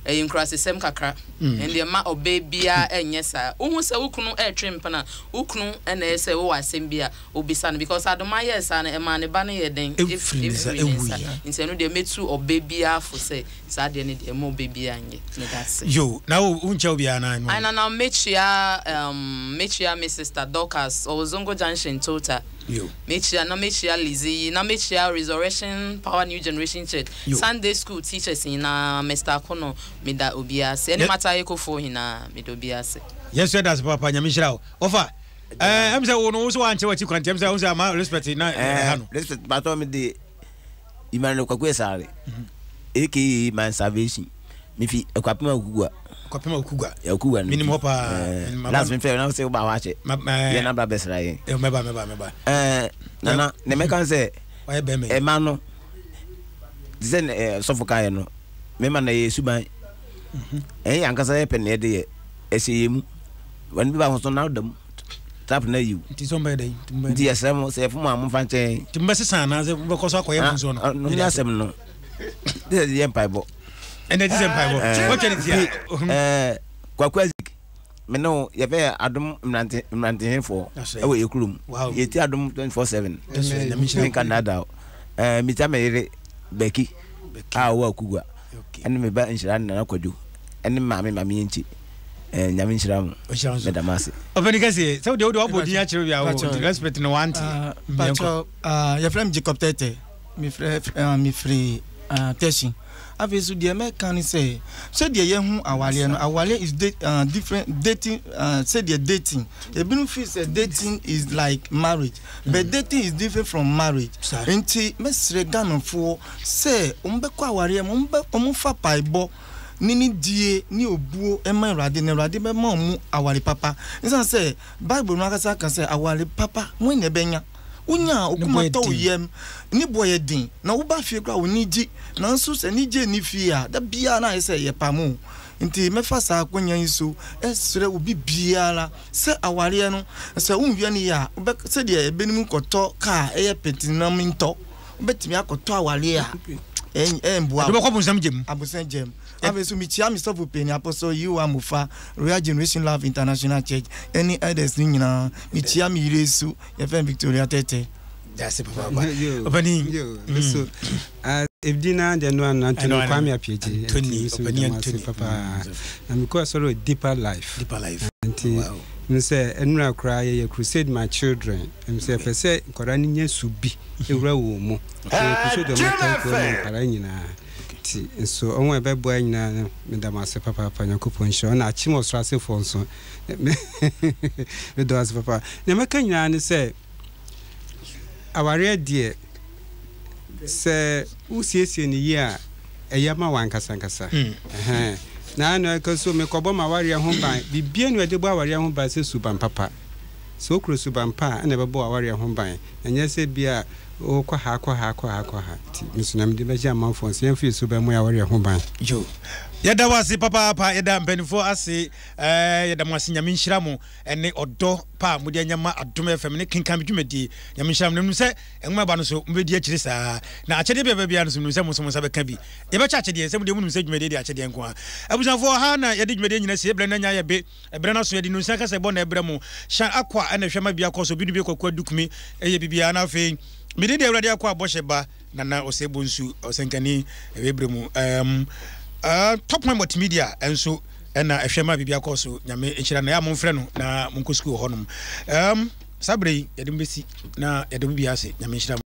ɛyɛ nkurasesɛm kakra. Ɛno deɛ mma ɔbaa biara nyɛ saa. Wohu sɛ wo kunu retwe mpena a, wo kunu na ɛyɛ sɛ wowɔ asɛm bi a obisa no because Adoma yɛɛ saa no ɛmaa ne ba no yɛɛ dɛn? Ɛfiri ne nsa Ɛfiri ne nsa. ɛwuiɛ. Nti ɛno deɛ mɛtu ɔba biara fo sɛ saa adeɛ no deɛ mma ɔba biara nyɛ. Medase. Yo, na wo wonkyɛ obiara anaa? Ae nana mɛkyia um, mɛkyia me sister Dorcas ɔwɔ Zongo Junction Tota. Yo. Mɛkyia na mɛkyia Lizzie na mɛkyia Resurrection Power New Generation Church Yo. Sunday school teachers nyinaa Mister Akono meda obiara ase ɛne Yɛ. Matayekofoɔ nyinaa meda obiara ase. Yɛn nso yɛda ase papaapa Nyame nhyira wo. Ɔfa. Ɛɛ ɛm sɛ wo no wo so wankyerɛ w'akyi kwan nti ɛm sɛ wo sɛ ama respect na ɛha no. Respect patɔ me de Emmanuel Kwaku Asare aka my salvation me fi Akwapem Akugua. Akwapem Akugua. Akugua no. Menim hɔ paa. Last me fɛ na sɛ wo ba hɔ akyɛ. Yɛ na bra bɛsra yɛn. Mɛba mɛba mɛba. Ɛɛ nana ne mɛka sɛ ɛma no te sɛ sɔfo kaeɛ no mɛma no ɛyɛ suban. Ɛyɛ ankasa yɛpɛ na yɛde yɛ ɛhyɛ yɛn mu. Wɔn bi ba ho so na ɔda mu trap na yiw. Nti sɛ ɔmbɛyɛ dɛn? Nti yɛsrɛ mo sɛ yɛfom a momfa nkyɛ yɛn. Nti mobɛsesa anaasɛ mobɛkɔ so akɔyɛ mfomsoɔ no? No ne asɛm no. Te sɛ yɛ mpaebɔ. Ɛnna ɛte sɛ mpaebɔ. Wɔtwa ne tia. Ɛɛ Kwaku Azik me ne wo yɛfɛ yɛ adom mmerante mmerantehefoɔ ɛwɔ yɛ kurom. Yɛti adom 24/7. Menka nnaadaa o. Ɛɛ metia me yere Becky a ɔwɔ Akugua ɛne me ba Nhyira ne Nana Kwadwo ɛne maame maame Yɛnkyi. Eh, nyame nhyira mo. Meda mo ase. Ɔpɛni kɛseɛ sɛ wodeɛ wode wabɔ din akyerɛ wia wo nti respect no wante. Mpakyɛ yɛfrɛ me Jacob Tɛtɛ mefrɛ mefiri Tɛhyi. Afei so deɛ mɛka ne sɛ sɛdeɛ yɛhu awareɛ no awareɛ is de, uh, different dating uh, sɛdeɛ dating ebinom feel sɛ dating is like marriage mm. but dating is different from marriage nti mɛsrɛ Ghanafoɔ sɛ wɔn bɛkɔ awareɛ mu wɔn fa paebɔ ne nidie ne obuo ma Awurade, na Awurade bɛma wɔn aware papa. Esiane sɛ Bible no ankasa ka sɛ aware papa, hwan na ɛbɛnya? Wonya a, wo koma tɔ wo yam, ne bo yɛ den, na woba fie koraa a w'ani gye. Nanso sɛ anigye nni fie a, da biara na ayɛ sɛ yɛpam wo. Nti mɛfa saa akwanya yi so srɛ obi biara sɛ awareɛ no, sɛ wonwia no yie a, sɛdeɛ ebinom kɔtɔ kaa ɛyɛ petenam ntɔ. Wobɛtumi akɔtɔ awareɛ a ɛmboa wo. Ɛde bɛkɔ abonsam gyam. Abonsam gyam. Afei nso mekyia me sɔfo panin Apostle Yehowa Mofa, Royal Generation Love International Church ɛne elders no nyinaa. Mekyia me yere nso, yɛfrɛ no Victoria Tete. Dase papaapa. Ɔpanin. Yo, so ebdi na deɛ no ano Anthony Kwame Apiagye. Anthony, ɔpanin Anthony. Papa. Na mekɔ asɔre wɔ Deeper Life. Deeper Life. Nti, sɛ ɛnura koraa yɛyɛ Crusade My Children. Ɛm sɛ yɛpɛ sɛ nkwadaa no nya su bi wura wɔn mu. Yɛyɛ crusade ɔmo tankuo ma nkwadaa nyinaa. Nti nso ɔmo a ɛbɛboa nyinaa no meda mo ase papaapa Nyankopɔn nhyira wo. Ɛna akyem ɔsoro asefoɔ nso meda wo ase papa. Nea mɛka nyinaa ne sɛ awareɛ deɛ sɛ wosiesie no yie a ɛyɛ ma w'ankasa ankasa. Ɛhɛn. Na ɛna ɛka so mekɔbɔ m'awareɛ ho ban. Biribiara nni hɔ a ɛde bɔ awareɛ ho ban sɛ suban papa. Sɛ wokura suban pa a, ɛna ɛbɛbɔ w'awareɛ ho ban, na nyɛ sɛ bi a wokɔ ha kɔ ha kɔ ha kɔ ha. Nti me nso na mede bɛgye amanfoɔ nso, yɛmfa yɛn suban mmɔ yɛn awareɛ ho ban. Yo. Yɛda wo ase papaapa, yɛda mpaninfoɔ ase eh, yɛda mo ase Nyame nhyira mo ɛne ɔdɔ pa a mode anya ma Adom FM ne Kenkan Me dwumadie. Nyame nhyira mo na menim sɛ nwoma ɛba no so mobɛdi akyire saa. Na akyɛdeɛ bi a ɛbɛba biara no so menim sɛ mo nso mo nsa bɛka bi. Yɛbɛkyɛ akyɛdeɛ sɛ mo deɛ monim sɛ dwumadie deɛ akyɛdeɛ nko ara. Abusuafoɔ ha na yɛde dwumadie nyina sie, berɛ no anya ayɛ be. Ɛberɛ no aso yɛde nunsia kasa ɛbɔ na ɛbrɛ mo. Shan Akwa ɛna ɛhwɛ ma bia kɔ so, Bidubie Kwaku Adukumi ɛyɛ biribiara na afei Mede deɛ Awurade akɔ abɔhyɛ ba Nana Osei Bonsu ɔsɛnkani ɛwɛ mu um, uh, Top One Multimedia nso ɛna ɛhwɛ ma biribi akɔ so. Nyame nhyira no. Ɛyɛ a momfrɛ no na monkɔ sukuu wɔ hɔnom. Um, saa berɛ yi yɛde mo bɛsi na yɛde mo bi ase. Nyame nhyira mo.